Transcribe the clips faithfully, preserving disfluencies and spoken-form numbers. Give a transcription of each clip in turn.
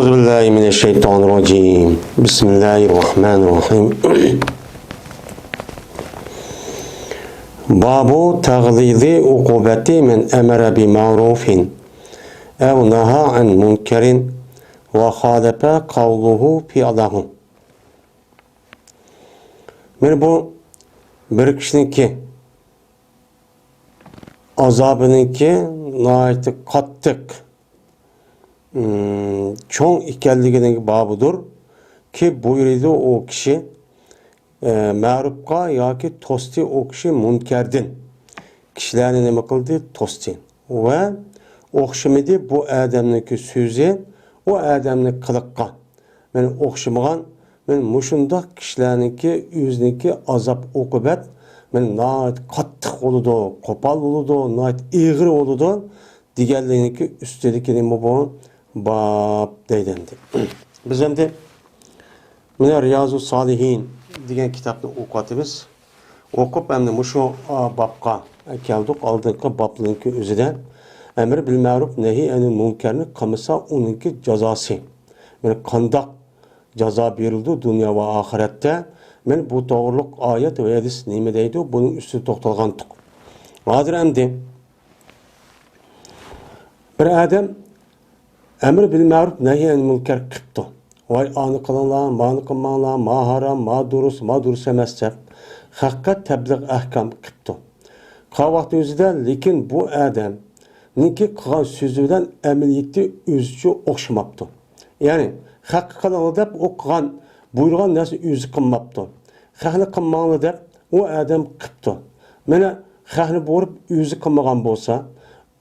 أعوذ بالله من الشيطان الرجيم. بسم الله الرحمن الرحيم. باب تغليظ عقوبة من أمر بمعروف أو نهى عن منكر وخالف قوله فعله. مانا بۇ بىر كىشىنىڭكى ئازابىنىڭكى ناھايىتى قاتتىق، ئىم، چوڭ ئىكەنلىكىنىڭ بابىدۇر كى، بۇيرۇيدۇ ئۇ كىشى، ئە، مەرۇپقا ياكى توستى ئۇ كىشى مۇنكەردىن. كىشىلەرنى نېمە قىلدى؟ توستى. ۋە ئوخشىمىدى بۇ ئادەمنىڭكى سۆزى ئۇ ئادەمنىڭ قىلىققا. مانا ئوخشىمىغان، مانا مۇشۇنداق كىشىلەرنىڭكى ئۆزىنىڭكى ئازاب ئوقۇبەت، مانا ناھايىتى قاتتىق بولىدۇ، قوپال بولىدۇ، ناھايىتى ئېغىر بولىدۇ دېگەنلىكنىڭكى ئۈستىدىكى نېمە بۇ؟ باب دەيدۇ ئەمدى. بىز ئەمدى مانا رىيازۇ سالىھىن دېگەن كىتابنى ئوقۇۋاتىمىز. ئوقۇپ ئەمدى مۇشۇ، ئا، بابقا كەلدۇق. ئالدىنقى بابنىڭكى ئۆزىدە ئەمر بىل مەرۇپ، نەھى ئەنىل مۇنكەرنى قىلمىسا ئۇنىڭكى جازاسى. مانا قانداق جازا بېرىلىدۇ دۇنيا ۋە ئاخىرەتتە. مانا بۇ توغرۇلۇق ئايەت ۋە ھەدىس نېمە دەيدۇ؟ بۇنىڭ ئۈستىدە توختالغانتۇق. ھازىر ئەمدى بىر ئادەم ئەمر بىل مەرۇپ، نەھى ئەنىل مۇنكەر قىپتۇ. ۋاي، ئانى قىلىڭلار، مانى قىلماڭلار، ما ھارام، ما دۇرۇس، ما دۇرۇس ئەمەس دەپ، خەققە تەبلىغ ئەھكام قىپتۇ. قىلغان ۋاقتى ئۆزىدە، لېكىن بۇ ئادەمنىڭكى قىلغان سۆزى بىلەن ئەمەلىيىتى ئۆزىچە ئوخشىماپتۇ. يەنى، خەققە قىلىڭلار دەپ، ئۇ قىلغان، بۇيرۇغان نەرسە ئۆزى قىلماپتۇ. خەقنى قىلماڭلار دەپ، ئۇ ئادەم قىپتۇ. مانا، خەقنى بۇيرۇپ ئۆزى قىلمىغان بولسا،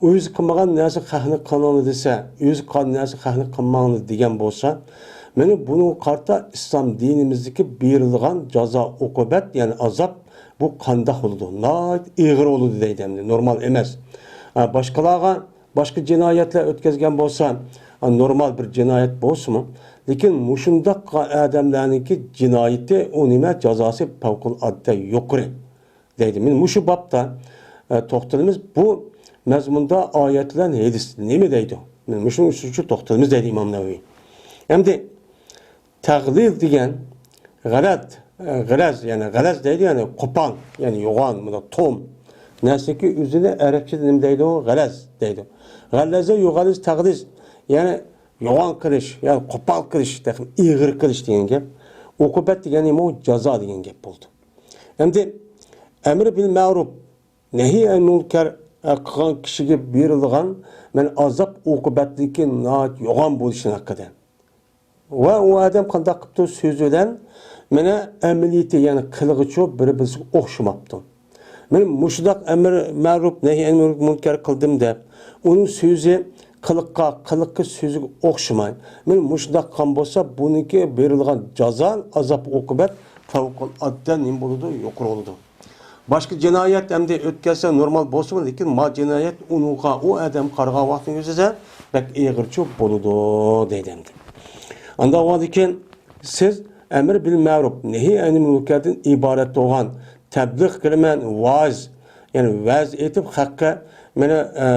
ئۆزى قىلمىغان نەرسە خەقنى قىلىڭلار دېسە، ئۆزى قىلغان نەرسە خەقنى قىلماڭلار دېگەن بولسا، مانا بۇنىڭغا قارىتا ئىسلام دىنىمىزدىكى بېرىلغان جازا ئوقۇبەت، يەنى ئازاب، بۇ قانداق بولىدۇ؟ ناھايىتى ئېغىر بولىدۇ دەيدۇ ئەمدى، نورمال ئەمەس. ھە، باشقىلارغا، باشقا جىنايەتلەر ئۆتكەزگەن بولسا، ھە، نورمال بىر جىنايەت بولسىمۇ، لېكىن مۇشۇنداق ئادەملەرنىڭكى جىنايىتى، ئۇ نېمە، جازاسى پەۋقۇلئاددە يۇقىرى. دەيدۇ. مانا مۇشۇ بابتا، ئە، توختىلىمىز. بۇ مەزمۇندا ئايەت بىلەن ھەدىس نېمە دەيدۇ؟ مانا مۇشۇنىڭ ئۈستىدە توختىلىمىز دەيدۇ ئىمام نەۋەۋى. ئەمدى تەغلىز دېگەن غەلەت، ئە، غەلەز، يەنى غەلەز دەيدۇ، يەنى قوپال، يەنى يوغان، مانا توم. نەرسىنىڭكى ئۆزىنى ئەرەبچىدە نېمە دەيدۇ؟ غەلەز دەيدۇ. غەلەزە يۇغەلىز تەغلىز، يەنى يوغان قىلىش، يەنى قوپال قىلىش، تېخى ئېغىر قىلىش دېگەن گەپ. ئوقۇبەت دېگەن نېمە؟ ئۇ جازا دېگەن گەپ بولىدۇ. ئەمدى ئەمر بىل مەرۇپ، نەھى ئەن مۇنكەر قىلغان كىشىگە بېرىلغان مەن ئازاب ئوقۇبەتلىكى ناھايىتى يوغان بولۇشىنىڭ ھەققىدە. ۋە ئۇ ئادەم قانداق قىپتۇ؟ سۆزى بىلەن مانا ئەمەلىيىتى، يەنى قىلىغىچۇ بىر-بىرسىگە ئوخشىماپتۇ. مانا مۇشۇنداق ئەمر مەرۇپ، نەھى ئەن مۇنكەر قىلدىم دەپ، ئۇنىڭ سۆزى قىلىققا، قىلىقى سۆزىگە ئوخشىماي، مانا مۇشۇنداق قىلغان بولسا، بۇنىڭكى بېرىلغان جازا، ئازاب ئوقۇبەت پەۋقۇلئاددە نېمە بولىدۇ؟ يۇقىرى بولىدۇ. باشقا جىنايەت ئەمدى ئۆتكەزسە نورمال بولسىمۇ، لېكىن ما جىنايەت ئۇنىڭغا، ئۇ ئادەم قارىغان ۋاقتىنىڭ ئۆزىدە بەك ئېغىرچۇ بولىدۇ، دەيدۇ ئەمدى. ئانداق بولغاندىكىن سىز ئەمر بىل مەرۇپ، نەھى ئەنىل مۇنكەردىن ئىبارەت بولغان تەبلىغ قىلىمەن، ۋاز، يەنى ۋەز ئېيتىپ خەققە، مانا، ئە،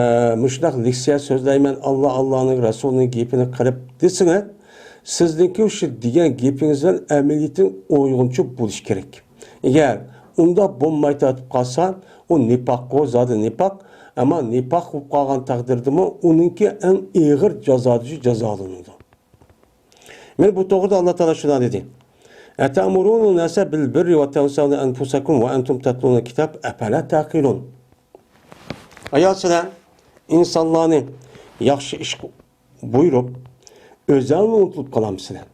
مۇشۇنداق لېكسىيە سۆزلەيمەن، ئاللا، ئاللانىڭ رەسۇلىنىڭ گېپىنى قىلىپ دېسىڭىز، سىزنىڭكى شۇ دېگەن گېپىڭىز بىلەن ئەمەلىيىتىنىڭ ئويغۇنچۇ بولۇشى كېرەك. ئەگەر ئۇنداق بولماي تارتىپ قالسا، ئۇ نىپاققۇ، زادى نىپاق. ئەمما نىپاق بولۇپ قالغان تەقدىردىمۇ ئۇنىڭكى ئەڭ ئېغىر جازادىشى جازالىنىدۇ. مانا بۇ توغرىدا ئاللا تائالا شۇنداق دېدى. أتأمرون الناس بالبر وتنسون أنفسكم وأنتم تتلون الكتاب أفلا تعقلون. ئايال سىلەر ئىنسانلارنى ياخشى ئىشقا بۇيرۇپ، ئۆزەڭلار ئۇنتۇلۇپ قالامسىلەر؟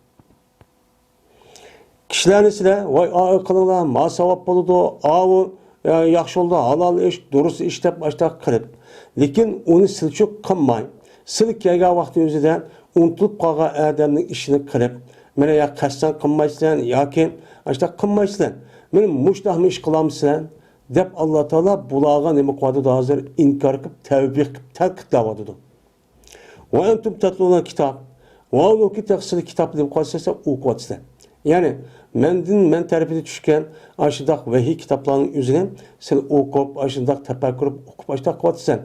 كىشىلەرنى سىلەر، ۋاي، ئاۋۇ قىلىڭلار، ما ساۋاب بولىدۇ، ئاۋۇ، ئە، ياخشى بولىدۇ، ھالال ئىش، دۇرۇس ئىش دەپ ئاشتاق قىلىپ. لېكىن ئۇنى سىلچۇ قىلماي، سىل كەلگەن ۋاقتى ئۆزىدە ئۇنتۇلۇپ قالغان ئادەمنىڭ ئىشىنى قىلىپ، مانا يا قەستەن قىلمايسىلەر ياكى ئاشتاق قىلمايسىلەر. مانا مۇشتاقمۇ ئىش قىلامسىلەر؟ دەپ ئاللا تائالا بۇلارغا نېمە قىلىۋاتىدۇ؟ ھازىر ئىنكار قىلىپ، تەۋبىھ قىلىپ، تەنقىدلەۋاتىدۇ. وأنتم تتلون الكتاب. ۋاھالۇكى تېخى سىلەر كىتابنى نېمە قىلىۋاتىسىلەر؟ ئوقۇۋاتىسىلەر. يەنى مەندىن، مەن تەرىپىدىن چۈشكەن ئاشۇنداق ۋەھىي كىتابلارنىڭ ئۆزىنى سىلەر ئوقۇپ، ئاشۇنداق تەپەككۇر قىلىپ، ئوقۇپ، ئاشۇنداق قىلىۋاتىسەن.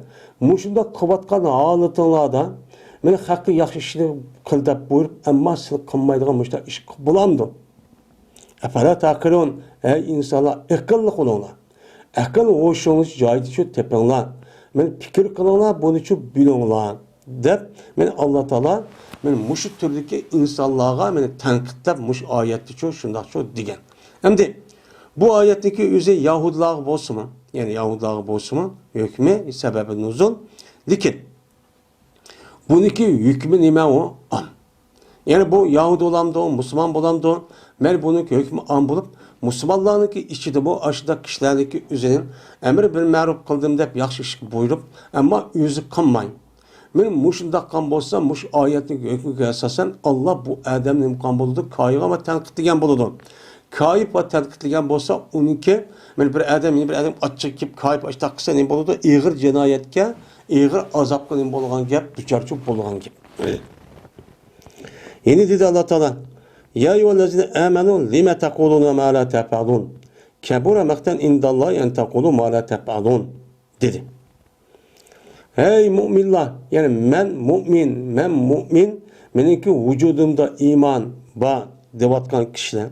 مۇشۇنداق قىلىۋاتقان ھالىتىڭلاردا مەن خەققە ياخشى ئىشنى قىل دەپ بۇيرۇپ، ئەمما سىلەر قىلمايدىغان مۇشۇنداق ئىش بولامدۇ؟ ئەپەلا تەقىلۇن، ئەي ئىنسانلار، ئەقىللىق بولۇڭلار. ئەقىل ھوشۇڭلار جايىدىچۇ تېپىڭلار. مەن پىكىر قىلىڭلار، بۇنىچۇ بىلىڭلار، دەپ، مەن ئاللا تائالا، مەن مۇشۇ تۈردىكى ئىنسانلارغا مەن تەنقىدلەپ، مۇشۇ ئايەتتىچۇ شۇنداقچۇ دېگەن. ئەمدى بۇ ئايەتنىڭكى ئۆزى يەھۇدىيلارغا بولسىمۇ، يەنى يەھۇدىيلارغا بولسىمۇ، ھۆكمى، سەۋەبى نۇزۇل. لېكىن بۇنىڭكى ھۆكمى نېمە ئۇ؟ ئام. يەنى بۇ يەھۇدىي بولامدۇ، مۇسۇلمان بولامدۇ؟ مەن بۇنىڭكى ھۆكمى ئام بولۇپ، مۇسۇلمانلارنىڭكى ئىچىدىمۇ ئاشۇنداق كىشىلەرنىڭكى ئۆزىنىڭ ئەمر بىل مەرۇپ قىلدىم دەپ ياخشى ئىشقا بۇيرۇپ، ئەمما ئۆزى قىلماي. مەن مۇشۇنداق قىلغان بولسا، مۇشۇ ئايەتنىڭ ھۆكمىگە ئاساسەن، ئاللا بۇ ئادەمنى نېمە قىلغان بولىدۇ؟ كايىغان ۋە تەنقىدلىگەن بولىدۇ. كايىپ ۋە تەنقىدلىگەن بولسا، ئۇنىڭكى، مەن بىر ئادەم، يەنە بىر ئادەم ئاچچىقى كېلىپ كايىپ ئاشۇنداق قىلسا نېمە بولىدۇ؟ ئېغىر جىنايەتكە، ئېغىر ئازابقا نېمە بولغان گەپ، دۇچارچۇ بولغان گەپ. يەنە دېدى ئاللا تائالا، يا أيها الذين آمنوا لم تقولون ما لا تفعلون كبر مقتا عند الله أن تقولوا ما لا تفعلون، دېدى. ھەي مۇئمىنلار، يەنى مەن مۇئمىن، مەن مۇئمىن، مېنىڭكى ۋۇجۇدۇمدا ئىمان بار دەۋاتقان كىشىلەر،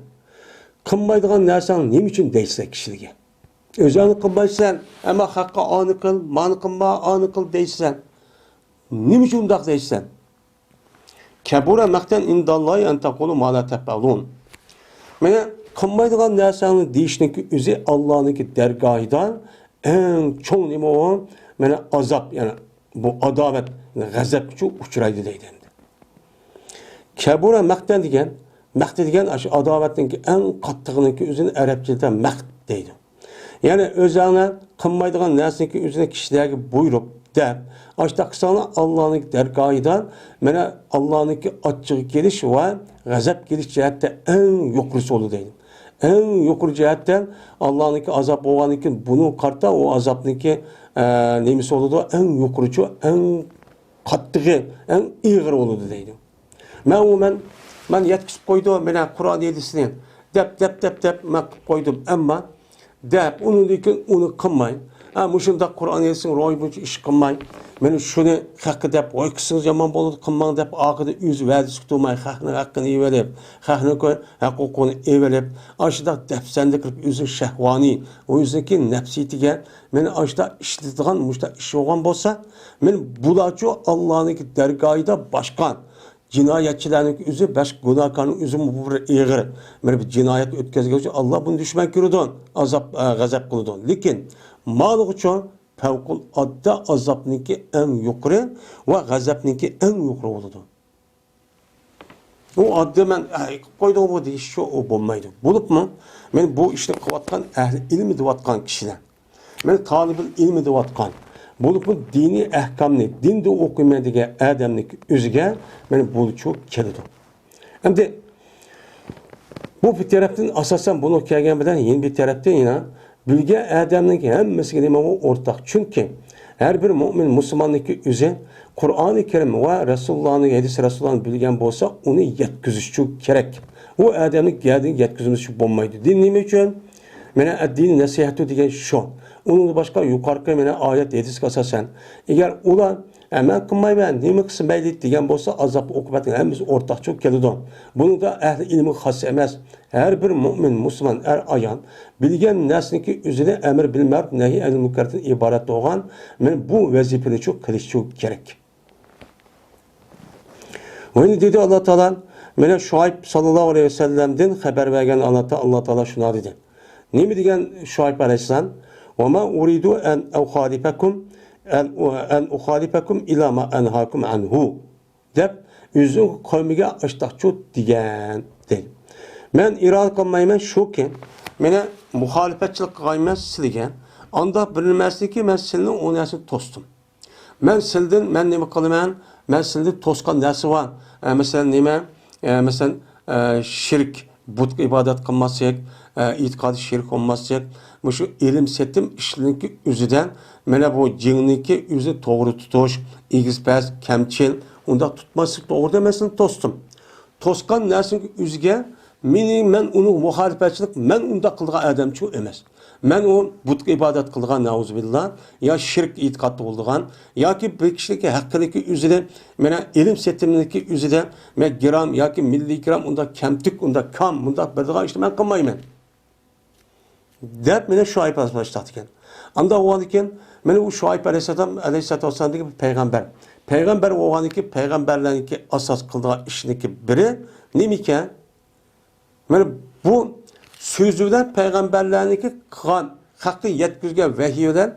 قىلمايدىغان نەرسەڭ نېمە ئۈچۈن دەيسىلەر كىشىلەرگە؟ ئۆزۈڭنى قىلمايسەن، ئەمما خەققە ئانى قىل، مانى قىلما، ئانى قىل دەيسەن. نېمە ئۈچۈن ئۇنداق دەيسەن؟ كبر مقتا عند الله أن تقولوا ما لا تفعلون. مانا قىلمايدىغان نەرسەڭنى دېيىشنىڭكى ئۆزى ئاللانىڭكى دەرگاھىدا ئەڭ چوڭ نېمە ئۇ؟ مانا ئازاب، يەنى بۇ ئاداۋەت، غەزەپكىچۇ ئۇچرايدۇ دەيدۇ ئەمدى. كبر مقتا دېگەن، مەقتە دېگەن ئاشۇ ئاداۋەتنىڭكى ئەڭ قاتتىقىنىڭكى ئۆزىنى ئەرەبچىدە مەقت دەيدۇ. يەنى ئۆزۈڭلار قىلمايدىغان نەرسىنىڭكى ئۆزىنى كىشىلەرگە بۇيرۇپ، دەپ، ئاشۇنداق قىلساڭلار ئاللانىڭ دەرگاھىدا، مانا ئاللانىڭكى ئاچچىقى كېلىش ۋە غەزەپ كېلىش جەھەتتە ئەڭ يۇقىرىسى بولىدۇ دەيدۇ. ئەڭ يۇقىرى جەھەتتە ئاللانىڭكى ئازاب بولغاندىن كېيىن بۇنىڭغا قارىتا ئۇ ئازابنىڭكى، ئە، نېمىسى بولىدۇ؟ ئەڭ يۇقىرىچۇ، ئەڭ قاتتىقى، ئەڭ ئېغىر بولىدۇ دەيدۇ. مەن ئۇ مەن، مەن يەتكۈزۈپ قويدۇم، مانا قۇرئان ھەدىسنى دەپ، دەپ، دەپ، دەپ مەن قىلىپ قويدۇم. ئەمما دەپ، ئۇنىڭدىن كېيىن ئۇنى قىلماي، ھە، مۇشۇنداق قۇرئان ھەدىسنىڭ روھى بويىچە ئىش قىلماي، مانا شۇنى خەققە دەپ، ۋاي قىلسىڭىز يامان بولىدۇ، قىلماڭ دەپ، ئاخىرىدا ئۆز ۋەدىسىگە تۇرماي، خەقنىڭ ھەققىنى ئېلىۋېلىپ، خەقنىڭ ھوقۇقىنى ئېلىۋېلىپ، ئاشۇنداق دەپسەندە قىلىپ، ئۆزىنىڭ شەھۋانىي، ئۆزىنىڭكى نەپسىيىتىگە، مانا ئاشۇنداق ئىشلىتىدىغان مۇشۇنداق ئىش بولغان بولسا، مانا بۇلارچۇ ئاللانىڭكى دەرگاھىدا باشقا جىنايەتچىلەرنىڭ ئۆزى، بەش گۇناھكارنىڭ ئۆزىمۇ بىر ئېغىر، بىر، بىر جىنايەت ئۆتكەزگەن ئۈچۈن ئاللا بۇنى دۈشمەن كۆرىدۇ، ئازاب، ئە، غەزەپ قىلىدۇ. لېكىن مالىغىچۇ پەۋقۇلئاددە ئازابنىڭكى ئەڭ يۇقىرى ۋە غەزەپنىڭكى ئەڭ يۇقىرى بولىدۇ. ئۇ ئاددىي مەن، ئەي، قىلىپ قويدۇڭغۇ دېيىشچۇ ئۇ بولمايدۇ. بولۇپمۇ، مانا بۇ ئىشنى قىلىۋاتقان ئەھلى ئىلمى دەۋاتقان كىشىلەر، مانا تالىبۇل ئىلمى دەۋاتقان، بولۇپمۇ دىنىي ئەھكامنى، دىندا ئوقۇيمەن دېگەن ئادەمنىڭ ئۆزىگە مانا بۇلچۇ كېلىدۇ. ئەمدى بۇ بىر تەرەپتىن ئاساسەن بۇنىڭغا كەلگەن بىلەن يەنە بىر تەرەپتىن يەنە بىلگەن ئادەمنىڭ ھەممىسىگە نېمە ئۇ ئورتاق. چۈنكى ھەر بىر مۇئمىن مۇسۇلماننىڭكى ئۆزى قۇرئانى كەرىم ۋە رەسۇلۇللانىڭ ھەدىسى رەسۇلۇللانى بىلگەن بولسا ئۇنى يەتكۈزۈشچۇ كېرەك. ئۇ ئادەمنىڭ گەدىنىگە يەتكۈزمىسى بولمايدۇ. دىن نېمە ئۈچۈن؟ مانا ئەددىن نەسىھەتۇ دېگەن شۇ. ئۇنىڭدىن باشقا يۇقىرىقى مانا ئايەت ھەدىسكە ئاساسەن، ئەگەر ئۇلار، ئە، مەن قىلمايمەن، نېمە قىلسا مەيلى دېگەن بولسا، ئازاب ئوقۇبەتنىڭ ھەممىسى ئورتاقچۇ كېلىدۇ. بۇنىڭدا ئەھلى ئىلمىگە خاس ئەمەس. ھەر بىر مۇئمىن، مۇسۇلمان ئەر ئايال بىلگەن نەرسىنىڭكى ئۆزىنى ئەمر بىل مەرۇپ، نەھى ئەنىل مۇنكەردىن ئىبارەت بولغان، مانا بۇ ۋەزىپىنىچۇ قىلىشچۇ كېرەك. ۋە يەنە دېدى ئاللا تائالا، مانا شۇئەيب ساللاللاھۇ ئەلەيھى ۋەسەللەمدىن خەۋەر بەرگەن ئاللا تا-، ئاللا تائالا شۇنداق دېدى. نېمە دېگەن شۇئەيب ئەلەيھىسسالام؟ وما أريد أن أخالفكم، أن، أن أخالفكم إلى ما أنهاكم عنه، دەپ ئۆزىنىڭ قەۋمىگە ئاشتاقچۇ دېگەن دەيدۇ. مەن ئىرادە قىلمايمەن شۇكى، مانا مۇخالىپەتچىلىك قىلغايمەن سىلىگە. ئانداق بىر نېمە ئەمەسكى، مەن سىلىنىڭ ئۇ نەرسىنى توستۇم. مەن سىلدىن، مەن نېمە قىلىمەن؟ مەن سىلدىن توسقان نەرسە بار. ئە، مەسىلەن، نېمە؟ ئە، مەسىلەن، ئە، شىرك، بۇتقا ئىبادەت قىلماسلىق، ئە، ئېتىقادى شىرك بولماسلىق. مۇشۇ ئېلىم سېتىم ئىشلىرىنىڭكى ئۆزىدە، مانا بۇ جىننىڭكى ئۆزىنى توغرا تۇتۇش، ئېگىز پەس، كەمچىل، ئۇنداق تۇتماسلىق توغرىدا مەن سىلنى توستۇم. توسقان نەرسىنىڭكى ئۆزىگە مېنى، مەن ئۇنىڭ مۇخالىپەتچىلىك، مەن ئۇنداق قىلىدىغان ئادەمچۇ ئەمەس. مەن ئۇ بۇتقا ئىبادەت قىلىدىغان، نەئۇزۇبىللا، يا شىرك ئېتىقادتا بولىدىغان، ياكى بىر كىشىنىڭكى ھەققىنىڭكى ئۆزىدە، مانا ئېلىم سېتىمنىڭكى ئۆزىدە، مەن گىرام ياكى مىللىي گىرام ئۇنداق كەمتۈك، ئۇنداق كام، مۇنداق بېرىدىغان ئىشنى مەن قىلمايمەن، دەپ مانا شۇئەيب ئەلەيھىسسالام باشلاپتىكەن. ئاندا بولغاندىكىن، مانا ئۇ شۇئەيب ئەلەيھىسسالام، ئەلەيھىسسالاتۇ ۋەسسالامدىكى پەيغەمبەر. پەيغەمبەر بولغاندىكىن، پەيغەمبەرلەرنىڭكى ئاساس قىلىدىغان ئىشنىڭكى بىرى نېمىكەن؟ مانا بۇ سۆزى بىلەن پەيغەمبەرلەرنىڭكى قىلغان، خەققە يەتكۈزگەن ۋەھىي بىلەن،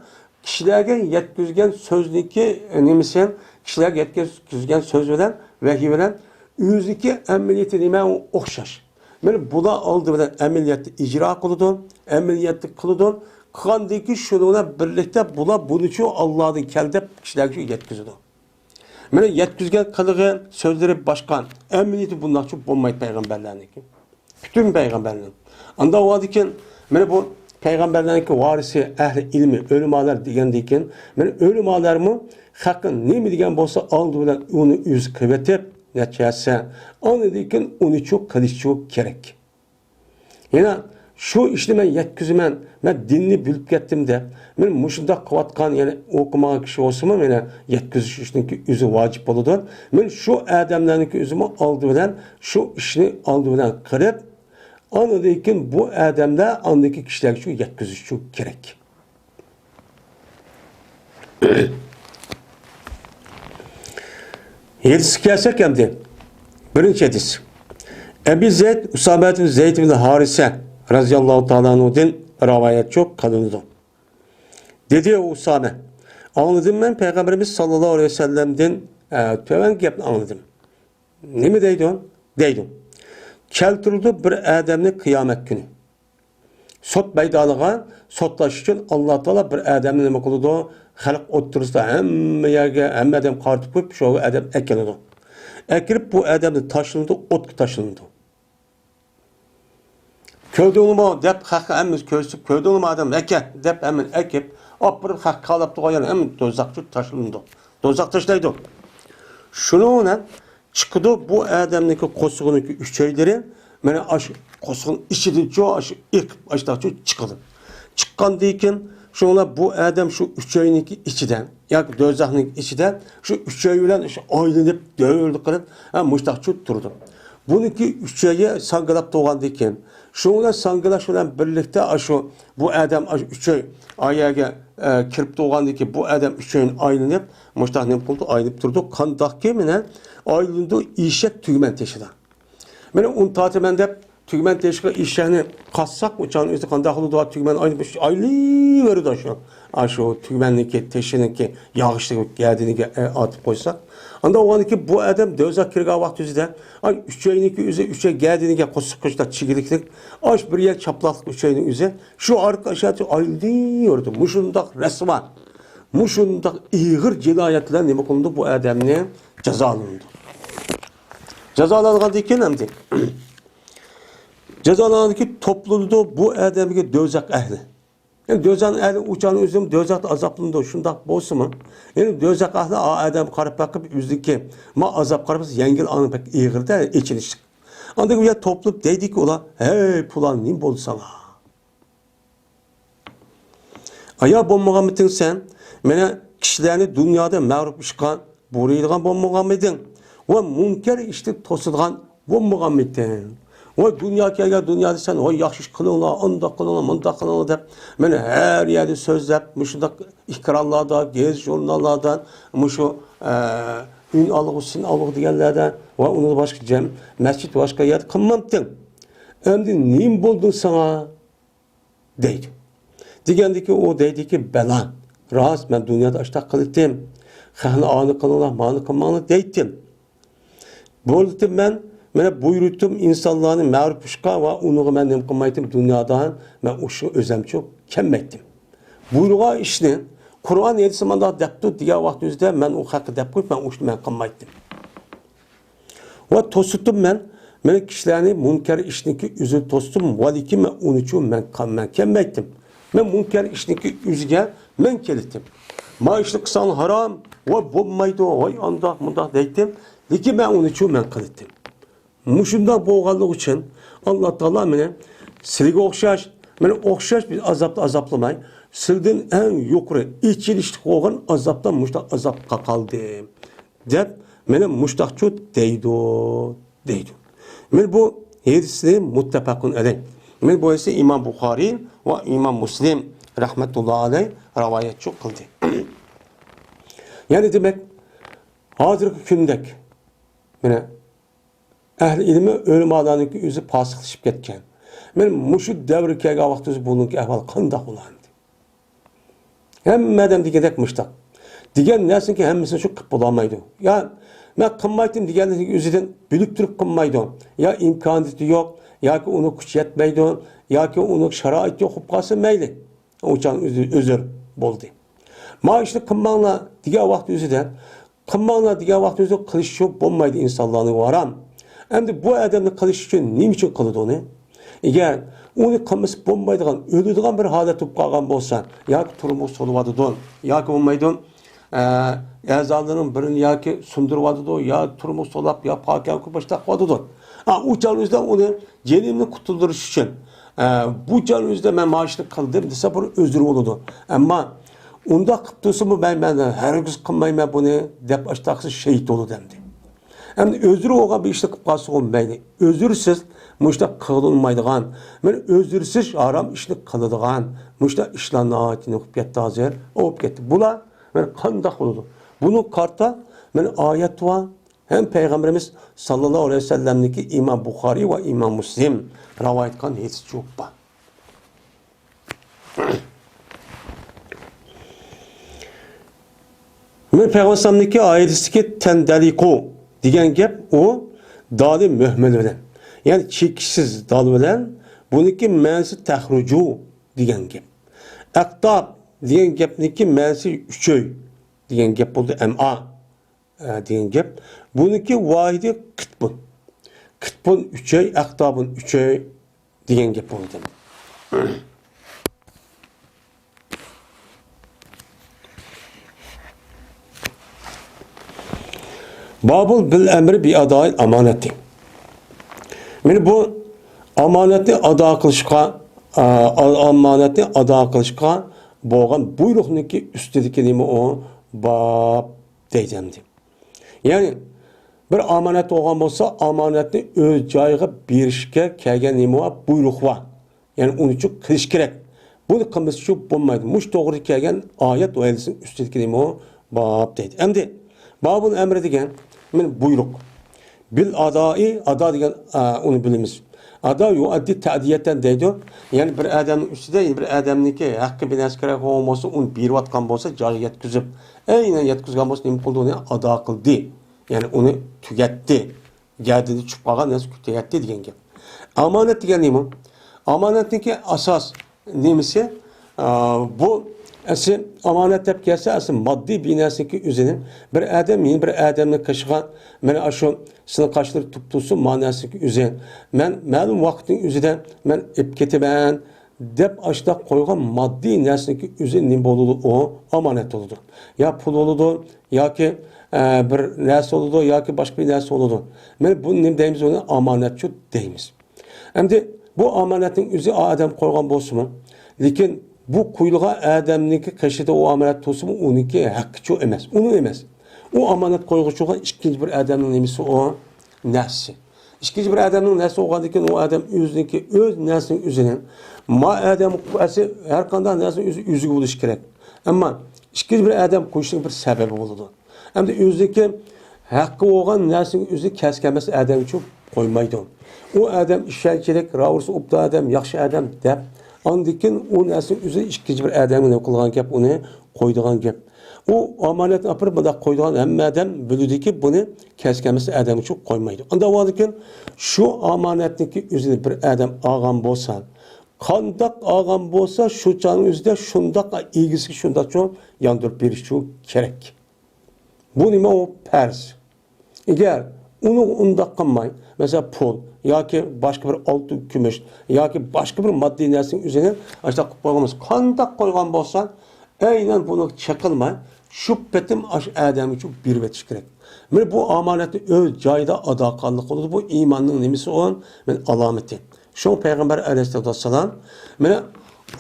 كىشىلەرگە يەتكۈزگەن سۆزنىڭكى نېمىسى، كىشىلەرگە يەتكۈزگەن سۆز بىلەن، ۋەھىي بىلەن ئۆزىنىڭكى ئەمەلىيىتى نېمە، ئوخشاش. مانا بۇلار ئالدى بىلەن ئەمەلىيەتتە ئىجرا قىلىدۇ، ئەمەلىيەتتە قىلىدۇ. قىلغاندىن كېيىن شۇنىڭ بىلەن بىرلىكتە بۇلار بۇنىچۇ ئاللادىن كەلدى دەپ كىشىلەرگە يەتكۈزىدۇ. مانا يەتكۈزگەن قىلىقى، سۆزلىرى باشقا، ئەمەلىيىتى بۇنداقچە بولمايدۇ پەيغەمبەرلەرنىڭكى. پۈتۈن پەيغەمبەرلەر. ئاندا بولغاندىكىن، مانا بۇ پەيغەمبەرلەرنىڭكى ۋارىسى، ئەھلى ئىلمى، ئۆلىمالار دېگەندىن كېيىن، مانا ئۆلىمالارمۇ خەققە نېمە دېگەن بولسا، ئالدى بىلەن ئۇنى ئۆزى قىلىۋېتىپ، نەچچە ھەسسە، ئاندىن كېيىن ئۇنىچۇ قىلىشچۇ كېرەك. يەنە شۇ ئىشنى مەن يەتكۈزىمەن، مەن دىننى بىلىپ كەتتىم دەپ، مەن مۇشۇنداق قىلىۋاتقان، يەنى ئوقۇمىغان كىشى بولسىمۇ، يەنە يەتكۈزۈش ئىشنىڭكى ئۆزى ۋاجىپ بولىدۇ. مەن شۇ ئادەملەرنىڭكى ئۆزىمۇ ئالدى بىلەن شۇ ئىشنى ئالدى بىلەن قىلىپ، ئاندىن كېيىن بۇ ئادەملەر ئاندىكى كىشىلەرگە شۇ يەتكۈزۈشى كېرەك. ھەدىسكە كەلسەك ئەمدى. بىرىنچى ھەدىس. ئەبى زەيد ئۇسامە بىن زەيد بىن ھارىسە رەزىياللاھۇ تائالا ئەنھۇدىن رىۋايەتچۇ قىلىنىدۇ. دېدى ئۇسامە، ئاڭلىدىم مەن پەيغەمبىرىمىز ساللاللاھۇ ئەلەيھى ۋەسەللەمدىن، ئە، تۆۋەنكى گەپنى ئاڭلىدىم. نېمە دەيدۇ؟ دەيدۇ. كەلتۈرىدۇ بىر ئادەمنى قىيامەت كۈنى. سوت مەيدانىغا سوتلاش ئۈچۈن ئاللا تائالا بىر ئادەمنى نېمە قىلىدۇ؟ خەلق ئوتتۇرىسىدا ھەممە يەرگە، ھەممە ئادەم قارىتىپ قويۇپ، شۇ ئادەم ئەكېلىدۇ. ئەكىرىپ بۇ ئادەمنى تاشلىنىدۇ، ئوتقا تاشلىنىدۇ. كۆردۈڭلىمۇ دەپ خەققە ھەممىسى كۆرسىتىپ، كۆردۈڭلىمۇ ئادەم ئەكە دەپ ھەممىنى ئەكىپ، ئاپىرىپ خەققە قالاپ تۇرغان يەر ھەممە دوزاخقا تاشلىنىدۇ. دوزاخ تاشلايدۇ. شۇنىڭ بىلەن چىقىدۇ بۇ ئادەمنىڭكى قورسىقىنىڭكى ئۈچەيلىرى، مانا ئاشۇ قورسىقىنىڭ ئىچىدىنچۇ ئاشۇ ئېقىپ ئاشتاقچۇ چىقىدۇ. چىققاندىن كېيىن شۇڭلار بۇ ئادەم شۇ ئۈچەينىڭكى ئىچىدە ياكى دوزاخنىڭ ئىچىدە شۇ ئۈچەي بىلەن شۇ ئايلىنىپ دۆۋىلىك قىلىپ، ھە، مۇشتاقچۇ تۇرىدۇ. بۇنىڭكى ئۈچەيى ساڭگىلاپ تۇرغاندىن كېيىن، شۇ بىلەن ساڭگىلاش بىلەن بىرلىكتە ئاشۇ بۇ ئادەم ئاشۇ ئۈچەي ئايەگە، ئە، كىرىپ تۇرغاندىن كېيىن بۇ ئادەم ئۈچەينى ئايلىنىپ مۇشتاق نېمە قىلىدۇ؟ ئايلىنىپ تۇرىدۇ. قانداقكى مانا ئايلىنىدۇ ئېشەك تۈگمەن تېشىدا. مانا ئۇنى تارتىمەن دەپ تۈگمەن تېشىغا ئېشەكنى قاتساق، ئۇ چاغنىڭ ئۆزىدە قانداق قىلىدۇ؟ تۈگمەن ئايلىنىپ ئايلىنىۋېرىدۇ شۇ. ئاشۇ تۈگمەننىڭكى تېشىنىڭكى ياغىچىنى گەدىنىگە، ئە، ئارتىپ قويساق. ئاندا ئۇنىڭكى بۇ ئادەم دوزاخقا كىرگەن ۋاقتى ئۆزىدە، ئاي، ئۈچەينىڭكى ئۆزى، ئۈچەي گەدىنىگە قورسىقى شۇنداق چىگىدىكىنىك، ئاش بىر يەر چاپلاقلىق ئۈچەينىڭ ئۆزى، شۇ ئارقا ئاشۇ ئايلىنىۋېرىدۇ. مۇشۇنداق رەسۋا، مۇشۇنداق ئېغىر جىنايەت بىلەن نېمە قىلىنىدۇ؟ بۇ ئادەمنى جازالىنىدۇ. جازالانغاندىن كېيىن ئەمدى جازالانغاندىن كېيىن توپلىنىدۇ بۇ ئادەمگە دوزاخ ئەھلى. يەنى دوزاخ ئەھلى ئۇ چاغنىڭ ئۆزىمۇ دوزاختا ئازابلىنىدۇ، شۇنداق بولسىمۇ، يەنى دوزاخ ئەھلى ئا ئادەمگە قاراپ باقىپ، ئۆزىنىڭكى ما ئازاب قارىمىسا يەڭگىل، ئاڭ بەك ئېغىردا ئېچىنىشلىق. ئاندىن ئۇ يەر توپلىنىپ دەيدىكى ئۇلار، ھەي پۇلان، نېمە بولدى ساڭا؟ ئايا بولمىغانمىتىڭ سەن؟ مانا كىشىلەرنى دۇنيادا مەغرۇر ئىشقا بۇيرۇيدىغان بولمىغانمىدىڭ؟ ۋە مۇنكەر ئىشنى توسىدىغان بولمىغانمىتىڭ؟ ۋە دۇنيا كەلگەن دۇنيادا سەن، ۋاي ياخشى ئىش قىلىڭلار، ئانداق قىلىڭلار، مۇنداق قىلىڭلار دەپ، مانا ھەر يەردە سۆزلەپ، مۇشۇنداق ئېكرانلاردا، گېزىت ژۇرناللاردا، مۇشۇ، ئە، ئۈن ئالغۇ، سىن ئالغۇ دېگەنلەردە ۋە ئۇنىڭدىن باشقا جەم-، مەسچىت، باشقا يەردە قىلمامتىڭ؟ ئەمدى نېمە بولدى ساڭا؟ دەيدۇ. دېگەندىكى ئۇ دەيدىكى، بەلا، راست، مەن دۇنيادا ئاشتاق قىلىتتىم. خەقنى ئانى قىلىڭلار، مانى قىلماڭلار دەيتتىم. بولۇتتىم مەن، مانا بۇيرۇتتۇم ئىنسانلارنى مەغرۇر ئىشقا ۋە ئۇنىڭغا مەن نېمە قىلمايتتىم، دۇنيادا مەن ئۇشۇ ئۆزەمچۇ كەلمەيتتىم. بۇيرۇغان ئىشنى قۇرئان ھەدىسى مانداق دەپتۇ دېگەن ۋاقىت ئۆزىدە مەن ئۇ خەققە دەپ قويۇپ، مەن ئۇ ئىشنى مەن قىلمايتتىم. ۋە توسۇتتۇم مەن، مەن كىشىلەرنى مۇنكەر ئىشنىكى ئۆزىنى توسۇتتۇم، ۋەلىكىن مەن ئۇنى ئۈچۈن مەن، مەن كەلمەيتتىم. مەن مۇنكەر ئىشنىكى ئۆزىگە مەن كېلىتتىم. ما ئىشنى قىلساڭ ھارام ۋە بولمايدۇ، ۋاي ئانداق مۇنداق دەيتتىم. لېكىن مەن ئۇنى ئۈچۈن مەن قىلىتتىم. مۇشۇنداق بولغانلىقى ئۈچۈن ئاللا تائالا مېنى سىلىگە ئوخشاش مانا ئوخشاش بىر ئازابتا ئازابلىماي، سىلىدىن ئەڭ يۇقىرى، ئېچىنىشلىق بولغان ئازابتا مۇشۇنداق ئازابقا قالدىم، دەپ، مانا مۇشۇنداقچۇ دەيدۇ، دەيدۇ. مانا بۇ ھەدىسنى مۇتتەپەقۇن ئەلەي. مانا بۇ ھەدىسنى ئىمام بۇخارىي ۋە ئىمام مۇسلىم رەھمەتۇللا ئەلەي رىۋايەتچۇ قىلدى. يەنى دېمەك، ھازىرقى كۈندەك، مانا، ئەھلى ئىلمى ئۆلىمالارنىڭكى ئۆزى پاسىقلىشىپ كەتكەن. مانا مۇشۇ دەۋرگە كەلگەن ۋاقتىمىز بۇنىڭكى ئەھۋالى قانداق بولامدى؟ ھەممە ئادەم دېگەندەك مۇشتاق. دېگەن نەرسىنىڭكى ھەممىسىنى شۇ قىلىپ بولالمايدۇ. يا، مەن قىلمايتتىم دېگەننىڭ ئۆزىدىن بىلىپ تۇرۇپ قىلمايدۇ. يا ئىمكانىيىتى يوق، ياكى ئۇنىڭ كۈچى يەتمەيدۇ، ياكى ئۇنىڭ شارائىتى يوق بولۇپ قالسا مەيلى. ئۇ چاغ ئۆزى ئۆزۈر بولدى. ما ئىشنى قىلماڭلار دېگەن ۋاقىت ئۆزىدە، قىلماڭلار دېگەن ۋاقىت ئۆزى قىلىشچۇ بولمايدۇ ئىنسانلارنىڭ ھارام. ئەمدى بۇ ئادەمنى قىلىش ئۈچۈن نېمە ئۈچۈن قىلىدۇ ئۇنى؟ ئەگەر ئۇنى قىلمىسا بولمايدىغان، ئۆلىدىغان بىر ھالەت بولۇپ قالغان بولسا، ياكى تۇرمۇش سولىۋاتىدۇ، ياكى بولمايدۇ، ئە، ئەزالىرىنىڭ بىرىنى ياكى سۇندۇرۇۋاتىدۇ، يا تۇرمۇش سولاپ، يا پاكىھە قىلىپ باشلاپ قىلىۋاتىدۇ. ئا، ئۇ چاغنىڭ ئۆزىدە ئۇنى جېنىمنى قۇتۇلدۇرۇش ئۈچۈن، ئە، بۇ چاغنىڭ ئۆزىدە مەن مانا شۇنى قىلدىم دېسە، بۇ ئۆزرە بولىدۇ. ئەمما ئۇنداق قىلىپ تۇرسىمۇ، مەن، مەن ھەرگىز قىلمايمەن بۇنى دەپ ئاشتاقسى شېھىت بولىدۇ ئەمدى. ئەمدى ئۆزرە بولغان بىر ئىشنى قىلىپ قالسىغۇ مەيلى. ئۆزرىسىز مۇشۇنداق قىلغىلى بولمايدىغان، مانا ئۆزرىسىز ھارام ئىشنى قىلىدىغان مۇشۇنداق ئىشلار ناھايىتى بولۇپ كەتتى ھازىر. بولۇپ كەتتى. بۇلار مانا قانداق بولىدۇ؟ بۇنىڭ قارىتا مانا ئايەت بار. ھەم پەيغەمبىرىمىز ساللاللاھۇ ئەلەيھى ۋەسەللەمنىڭكى ئىمام بۇخارىي ۋە ئىمام مۇسلىم رىۋايەت قىلغان ھەدىسى بار. مانا پەيغەمبەر ئەلەيھىسسالامنىڭكى ئايىدىسىدىكى تەندەلىقۇ دېگەن گەپ ئۇ دالى مۆھمەل بىلەن، يەنى چېكىشسىز دال بىلەن، بۇنىڭكى مەنىسى تەخرۇجۇ دېگەن گەپ. ئەقتاب دېگەن گەپنىڭكى مەنىسى ئۈچەي دېگەن گەپ بولدى، ئەمئا. ئە، دېگەن گەپ. بۇنىڭكى ۋاھىدى قىتبۇن. قىتبۇن ئۈچەي، ئەقتابۇن ئۈچەي دېگەن گەپ بولىدۇ. بابۇل بىل ئەمرى بى ئادائىل ئامانەتى. مانا بۇ ئامانەتنى ئادا قىلىشقا، ئا-، ئامانەتنى ئادا قىلىشقا بولغان بۇيرۇقنىڭكى ئۈستىدىكى نېمە ئۇ؟ باب دەيدۇ ئەمدى. يەنى بىر ئامانەت بولغان بولسا، ئامانەتنى ئۆز جايىغا بېرىشكە كەلگەن نېمە بار؟ بۇيرۇق بار. يەنى ئۇنى شۇ قىلىش كېرەك. بۇنى قىلمىسا شۇ بولمايدۇ. مۇشۇ توغرىدا كەلگەن ئايەت ۋە ھەدىسنىڭ ئۈستىدىكى نېمە ئۇ؟ باب دەيدۇ. ئەمدى بابۇل ئەمرى دېگەن، مانا بۇيرۇق. بىل ئادائى، ئادا دېگەن، ئا، ئۇنى بىلىمىز. ئادا يۇئەددى تەدىيەتەن دەيدۇ. يەنى بىر ئادەمنىڭ ئۈستىدە يەنە بىر ئادەمنىڭكى ھەققى بىر نەرسە كېرەك بولغان بولسا، ئۇنى بېرىۋاتقان بولسا، جايىغا يەتكۈزۈپ، ئەينەن يەتكۈزگەن بولسا، نېمە قىلدى؟ ئۇنى ئادا قىلدى. يەنى ئۇنى تۈگەتتى. گەدىنى چۈشۈپ قالغان نەرسە تۈگەتتى دېگەن گەپ. ئامانەت دېگەن نېمە؟ ئامانەتنىڭكى ئاساس نېمىسى؟ ئا، بۇ ئەسلى ئامانەت دەپ كەلسە، ئەسلى ماددىي بىر نەرسىنىڭكى ئۆزىنى بىر ئادەم يەنە بىر ئادەمنى قېشىغا، مانا ئاشۇ سېنىڭ قاشلىرى تۇپتۇسۇ، مانا نەرسىنىڭكى ئۆزى. مەن مەلۇم ۋاقىتنىڭ ئۆزىدە مەن ئېلىپ كېتىمەن دەپ ئاشۇنداق قويغان ماددىي نەرسىنىڭكى ئۆزى نېمە بولىدۇ؟ ئۇ ئامانەت بولىدۇ. يا پۇل بولىدۇ، ياكى، ئە، بىر نەرسە بولىدۇ، ياكى باشقا بىر نەرسە بولىدۇ. مانا بۇنى نېمە دەيمىز؟ ئۇنى ئامانەتچۇ دەيمىز. ئەمدى بۇ ئامانەتنىڭ ئۆزى ئادەم قويغان بولسىمۇ، لېكىن بۇ قويۇلغان ئادەمنىڭكى قېشىدا ئۇ ئامانەت تۇرسىمۇ، ئۇنىڭكى ھەققىچۇ ئەمەس، ئۇنىڭ ئەمەس. ئۇ ئامانەت قويغۇچىغا ئىككىنچى بىر ئادەمنىڭ نېمىسى ئۇ؟ نەرسىسى. ئىككىنچى بىر ئادەمنىڭ نەرسىسى بولغاندىن كېيىن، ئۇ ئادەم ئۆزىنىڭكى، ئۆز نەرسىنىڭ ئۆزىنى، ما ئادەم ئەسلى ھەر قانداق نەرسىنىڭ ئۆزى ئۆزىگە بولۇشى كېرەك. ئەمما ئىككىنچى بىر ئادەم قويۇشنىڭ بىر سەۋەبى بولىدۇ. ئەمدى ئۆزىنىڭكى ھەققى بولغان نەرسىنىڭ ئۆزى كەس كەلمەس ئادەم ئۈچۈن قويمايدۇ. ئۇ ئادەم ئىشەنچلىك، راۋۇرسى ئوبدان ئادەم، ياخشى ئادەم دەپ، ئاندىن كېيىن ئۇ نەرسىنىڭ ئۆزى ئىككىنچى بىر ئادەمگە نېمە قىلغان گەپ، ئۇنى قويىدىغان گەپ. ئۇ ئامانەتنى ئاپىرىپ مۇنداق قويىدىغان ھەممە ئادەم بىلىدۇكى، بۇنى كەس كەلمەس ئادەم ئۈچۈن قويمايدۇ. ئانداق بولغاندىكىن شۇ ئامانەتنىڭكى ئۆزىنى بىر ئادەم ئالغان بولسا، قانداق ئالغان بولسا، شۇ چاغنىڭ ئۆزىدە شۇنداق ئىگىسىگە شۇنداقچۇ ياندۇرۇپ بېرىشچۇ كېرەك. بۇ نېمە؟ ئۇ پەرز. ئەگەر ئۇنى ئۇنداق قىلماي، مەسىلەن، پۇل ياكى باشقا بىر ئالتۇن، كۈمۈش ياكى باشقا بىر ماددىي نەرسىنىڭ ئۆزىنى ئاشۇنداق قىلىپ قويغان بولسا، قانداق قويغان بولسا، ئەينەن بۇنى چېقىلماي، شۇ پېتىم ئاشۇ ئادەمگە بېرىۋېتىش كېرەك. مانا بۇ ئامانەتنى ئۆز جايىدا ئادا قىلغانلىق بولىدۇ. بۇ ئىماننىڭ نېمىسى ئۇ؟ مانا ئالامىتى. شۇڭا پەيغەمبەر ئەلەيھىسسالاتۇ ۋەسسالام، مانا،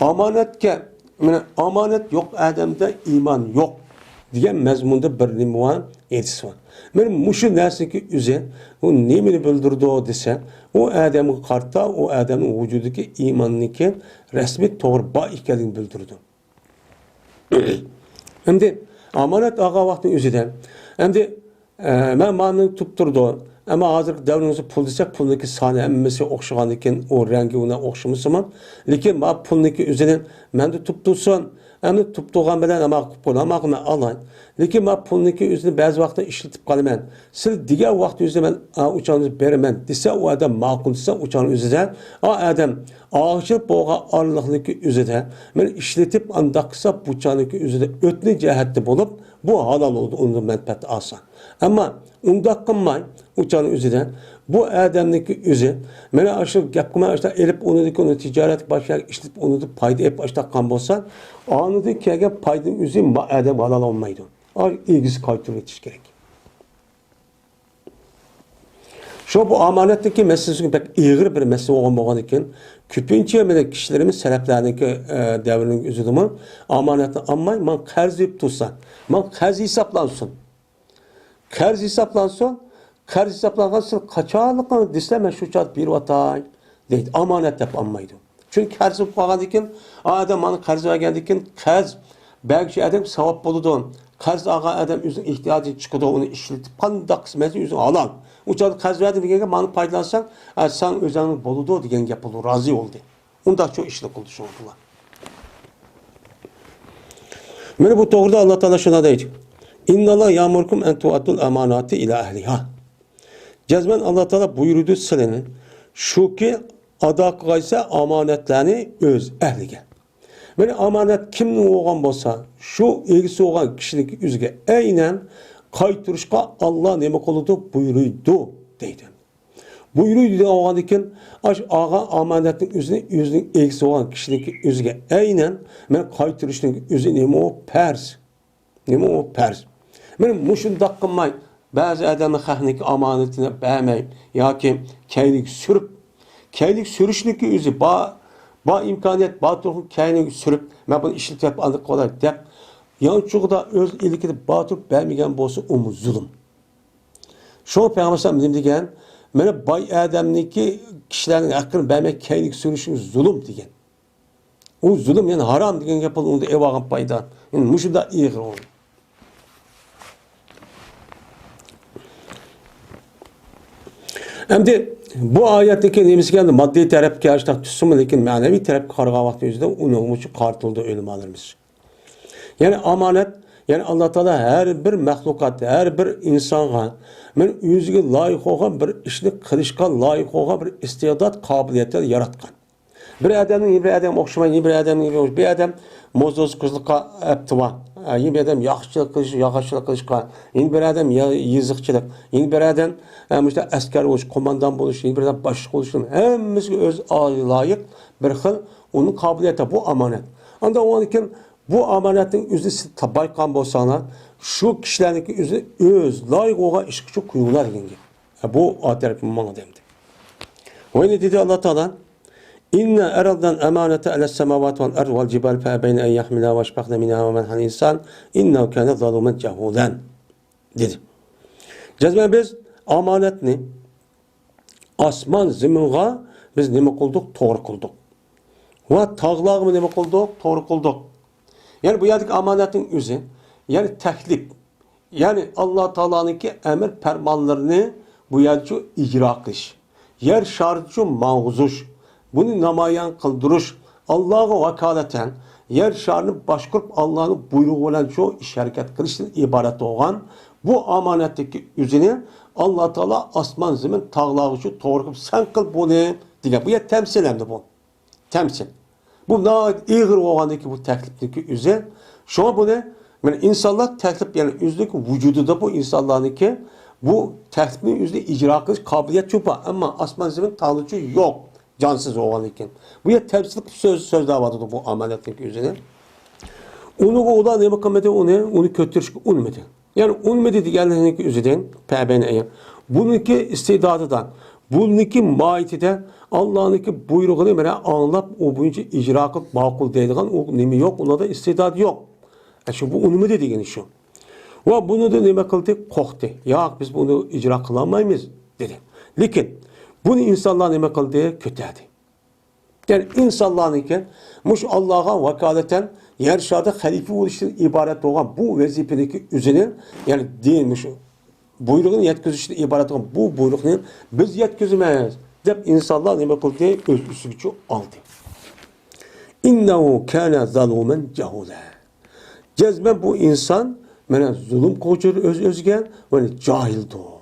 ئامانەتكە، مانا، «ئامانەت يوق ئادەمدە ئىمان يوق» دېگەن مەزمۇندا بىر نېمە بار، ھەدىس بار. مانا مۇشۇ نەرسىنىڭكى ئۆزى، ئۇ نېمىنى بىلدۈرىدۇ دېسە، ئۇ ئادەمگە قارىتا ئۇ ئادەمنىڭ ۋۇجۇدىدىكى ئىماننىڭكى رەسمىي توغرا بار ئىكەنلىكىنى بىلدۈرىدۇ. ئەمدى ئامانەت ئالغان ۋاقىتنىڭ ئۆزىدە، ئەمدى، ئە، مەن مانى تۇتۇپ تۇرىدۇ. ئەمما ھازىرقى دەۋرىمىزدە پۇل دېسەك، پۇلنىڭكى سانى ھەممىسى ئوخشىغاندىكىن، ئۇ رەڭگى ئۇنىڭ ئوخشىمىسىمۇ، لېكىن ما پۇلنىڭكى ئۆزىنى مەندە تۇتۇپ تۇرسۇن، ئەمدى تۇتۇپ تۇرغان بىلەن ئەما قىلىپ قويىلا، ما قىلماي ئالاي. لېكىن ما پۇلنىڭكى ئۆزىنى بەزى ۋاقىتتا ئىشلىتىپ قالىمەن. سىز دېگەن ۋاقىت ئۆزىدە مەن، ئا، ئۇچارنى بېرىمەن دېسە، ئۇ ئادەم ماقۇل دېسە، ئۇچارنىڭ ئۆزىدە، ئا، ئادەم ئاغىچىلىق بولغان ئارىلىقنىڭكى ئۆزىدە مەن ئىشلىتىپ، ئانداق قىلسا، بۇ چاغنىڭكى ئۆزىدە ئۆتنە جەھەتتە بولۇپ، بۇ ھالال بولىدۇ، ئۇنىڭدىن مەنپەئەت ئالسا. ئەمما ئۇنداق قىلماي، ئۇ چاغنىڭ ئۆزىدە بۇ ئادەمنىڭكى ئۆزى، مانا ئاشۇ گەپ قىلماي، ئاشۇنداق ئېلىپ، ئۇنىڭدىكى ئۇنى تىجارەت باشقا يەرگە ئىشلىتىپ، ئۇنىڭدىن پايدا ئېلىپ، ئاشۇنداق قىلغان بولسا، ئانىدىن كەلگەن پايدىنىڭ ئۆزى ما ئادەمگە ھالال بولمايدۇ. ئا، ئىگىسى قايتۇرۇۋېتىش كېرەك. شۇ بۇ ئامانەتنىڭكى مەسىلىسى بەك ئېغىر بىر مەسىلە بولغان بولغاندىكىن، كۆپىنچە مانا كىشىلىرىمىز سەلەفلەرنىڭكى، ئە، دەۋرىنىڭ ئۆزىدىمۇ ئامانەتنى ئالماي، ماڭا قەرز بېرىپ تۇرسا، ماڭا قەرز ھېسابلانسۇن. قەرز ھېسابلانسۇن، قەرز ھېسابلانغان سىز قاچانلىقىڭ دېسە، مەن شۇ چاغدا بېرىۋاتاي، دەيدۇ. ئامانەت دەپ ئالمايدۇ. چۈنكى قەرز بولۇپ قالغاندىن كېيىن، ئا ئادەم ماڭا قەرز بەرگەندىن كېيىن، قەرز بەرگۈچى ئادەم ساۋاب بولىدۇ. قەرز ئالغان ئادەم ئۆزىنىڭ ئېھتىياجىدىن چىقىدۇ، ئۇنى ئىشلىتىپ قانداق قىلسا مەن ئۆزۈڭ ھالال. ئۇ چاغدا قەرز بەردىم دېگەنگە، مانا پايدىلانساڭ، ئا، سەن ئۆزۈڭ بولىدۇ دېگەن گەپ بولىدۇ، رازى بولدى. ئۇنداق چوڭ ئىشلار قىلدى شۇڭا بۇلار. مانا بۇ توغرىدا ئاللا تائالا شۇنداق دەيدۇ. «ئىنناللاھە يەئمۇرۇكۇم ئەن تۇئەددۇل ئاماناتى ئىلا ئەھلىھا.» جەزمەن ئاللا تائالا بۇيرۇيدۇ سىلىنى، شۇكى ئادا قىلغايسە ئامانەتلەرنى ئۆز ئەھلىگە. مانا ئامانەت كىمنىڭ بولغان بولسا، شۇ ئىگىسى بولغان كىشىنىڭكى ئۆزىگە ئەينەن قايتۇرۇشقا ئاللا نېمە قىلىدۇ؟ بۇيرۇيدۇ دەيدۇ. بۇيرۇيدۇ دېگەن بولغاندىكىن، ئاشۇ ئالغان ئامانەتنىڭ ئۆزىنى ئۆزىنىڭ ئىگىسى بولغان كىشىنىڭكى ئۆزىگە ئەينەن مانا قايتۇرۇشنىڭ ئۆزى نېمە ئۇ؟ پەرز. نېمە ئۇ؟ پەرز. مانا مۇشۇنداق قىلماي، بەزى ئادەمنىڭ خەقنىڭكى ئامانىتىنى بەرمەي ياكى كەينىگە سۈرۈپ، كەينىگە سۈرۈشنىڭكى ئۆزى بار، بار ئىمكانىيەت، بار تۇرغۇن كەينىگە سۈرۈپ، مەن بۇنى ئىشلىتىپ ئانداق قىلاي دەپ، يانچۇقىدا ئۆز ئىلكىدە بار تۇرۇپ بەرمىگەن بولسا، ئۇمۇ زۇلۇم. شۇڭا پەيغەمبەر ئەلەيھىسسالام نېمە دېگەن؟ مانا باي ئادەمنىڭكى كىشىلەرنىڭ ھەققىنى بەرمەي كەينىگە سۈرۈشىڭىز زۇلۇم دېگەن. ئۇ زۇلۇم، يەنى ھارام دېگەن گەپ بولدى، ئۇندا ئېلىۋالغان پايدا. يەنى مۇشۇنداق ئېغىر ئۇ. ئەمدى بۇ ئايەتتىكى نېمىسى كەلدى؟ ماددىي تەرەپكە ئاشۇنداق تۇتسىمۇ، لېكىن مەنىۋى تەرەپكە قارىغان ۋاقتىمىزدا ئۇنىڭغىمۇ قارىتىلدى ئۆلىمالىرىمىز. يەنى ئامانەت، يەنى ئاللا تائالا ھەر بىر مەخلۇقات، ھەر بىر ئىنسانغا مانا ئۆزىگە لايىق بولغان بىر ئىشنى قىلىشقا لايىق بولغان بىر ئىستىدات، قابىلىيەتلەر ياراتقان. بىر ئادەمنىڭ يەنە بىر ئادەمگە ئوخشىمايدۇ، يەنە بىر ئادەمنىڭ يەنە بىر ئادەم موزدوز قىلىشقا ئەپتى بار. يەنە بىر ئادەم ياغچىچىلىق قىلىش، ياغاچچىلىق قىلىشقا، يەنە بىر ئادەم يا-، يېزىقچىلىق، يەنە بىر ئادەم، ئە، مۇشۇنداق ئەسكەر بولۇش، قوماندان بولۇش، يەنە بىر ئادەم باشلىق بولۇش، ھەممىسىگە ئۆز ئالىيغا لايىق بىر خىل ئۇنىڭ قابىلىيىتى، بۇ ئامانەت. ئاندىن ئۇنىڭدىن كېيىن بۇ ئامانەتنىڭ ئۆزىنى سىز بايقىغان بولساڭلار، شۇ كىشىلەرنىڭكى ئۆزى ئۆز لايىق بولغان ئىشقا شۇ قويۇڭلار دېگەن گەپ. بۇ ئا تەرەپكە ماڭىدۇ ئەمدى. ۋە يەنە دېدى ئاللا تائالا، «ئىننا ئەرەدنەل ئەمانەتە ئەلەس سەماۋاتى ۋەل ئەرزى ۋەل جىبالى فەئەبەينە ئەن يەھمىلنەھا ۋەشفەقنە مىنھا ۋە ھەمەلەھەل ئىنسان ئىننەھۇ كانە زەلۇمەن جەھۇلەن.» دېدى. جەزمەن بىز ئامانەتنى ئاسمان زېمىنغا بىز نېمە قىلدۇق؟ توغرا قىلدۇق. ۋە تاغلارغىمۇ نېمە قىلدۇق؟ توغرا قىلدۇق. يەنى بۇ يەردىكى ئامانەتنىڭ ئۆزى، يەنى تەكلىپ، يەنى ئاللا تائالانىڭكى ئەمر پەرمانلىرىنى بۇ يەردىچۇ ئىجرا قىلىش، يەر شارىدىچۇ ماڭغۇزۇش، بۇنى نامايان قىلدۇرۇش، ئاللاغا ۋاكالىتەن يەر شارىنى باشقۇرۇپ، ئاللانىڭ بۇيرۇقى بىلەنچۇ ئىش ھەرىكەت قىلىشتىن ئىبارەت بولغان بۇ ئامانەتتىكى ئۆزىنى ئاللا تائالا ئاسمان، زېمىن، تاغلارغىچۇ توغرا قىلىپ، سەن قىل بۇنى دېگەن. بۇ يەر تەمسىل ئەمدى بۇ. تەمسىل. بۇ ناھايىتى ئېغىر بولغاندىكى بۇ تەكلىپنىڭكى ئۆزى. شۇڭا بۇنى، مانا، ئىنسانلار تەكلىپ، يەنى ئۆزىنىڭكى ۋۇجۇدىدا بۇ ئىنسانلارنىڭكى بۇ تەكلىپنى ئۆزىنى ئىجرا قىلىش قابىلىيەتچۇ بار، ئەمما ئاسمان زېمىن تاغدىچۇ يوق، جانسىز بولغاندىن كېيىن. بۇ يەر تەمسىل قىلىپ سۆز، سۆزلەۋاتىدۇ بۇ ئامانەتنىڭكى ئۆزىنى. ئۇنىڭغا ئۇلار نېمە قىلمىدى؟ ئۇنى، ئۇنى كۆتۈرۈشكە ئۇنىمىدى. يەنى ئۇنىمىدى دېگەنلىكنىڭكى ئۆزىدىن پەبەينە ئەييان. بۇنىڭكى ئىستىدادىدا، بۇنىڭكى ماھىيىتىدە ئاللانىڭكى بۇيرۇغىنى مانا ئاڭلاپ، ئۇ بويىچە ئىجرا قىلىپ ماقۇل دەيدىغان ئۇ نېمە يوق، ئۇنىڭدا ئىستېدات يوق. ئە، شۇ، بۇ ئۇنىمىدى دېگىنى شۇ. ۋە بۇنىدا نېمە قىلدى؟ قورقتى. ياق، بىز بۇنى ئىجرا قىلالمايمىز، دېدى. لېكىن بۇنى ئىنسانلار نېمە قىلدى؟ كۆتەردى. يەنى ئىنسانلارنىڭكى مۇشۇ ئاللاغا ۋاكالىتەن يەر شاردا خەلىپە بولۇشتىن ئىبارەت بولغان بۇ ۋەزىپىنىڭكى ئۆزىنى، يەنى دىن مۇشۇ بۇيرۇغىنى يەتكۈزۈشتىن ئىبارەت بولغان بۇ بۇيرۇقنى بىز يەتكۈزىمىز، دەپ ئىنسانلار نېمە قىلدى؟ ئۆز ئۈستىگە ئالدى. ئىننەھۇ كانە زالۇمەن جەھۇلە. جەزمەن بۇ ئىنسان مانا زۇلۇم قىلغۇچىدۇر ئۆز-ئۆزىگە، مانا جاھىلدۇر.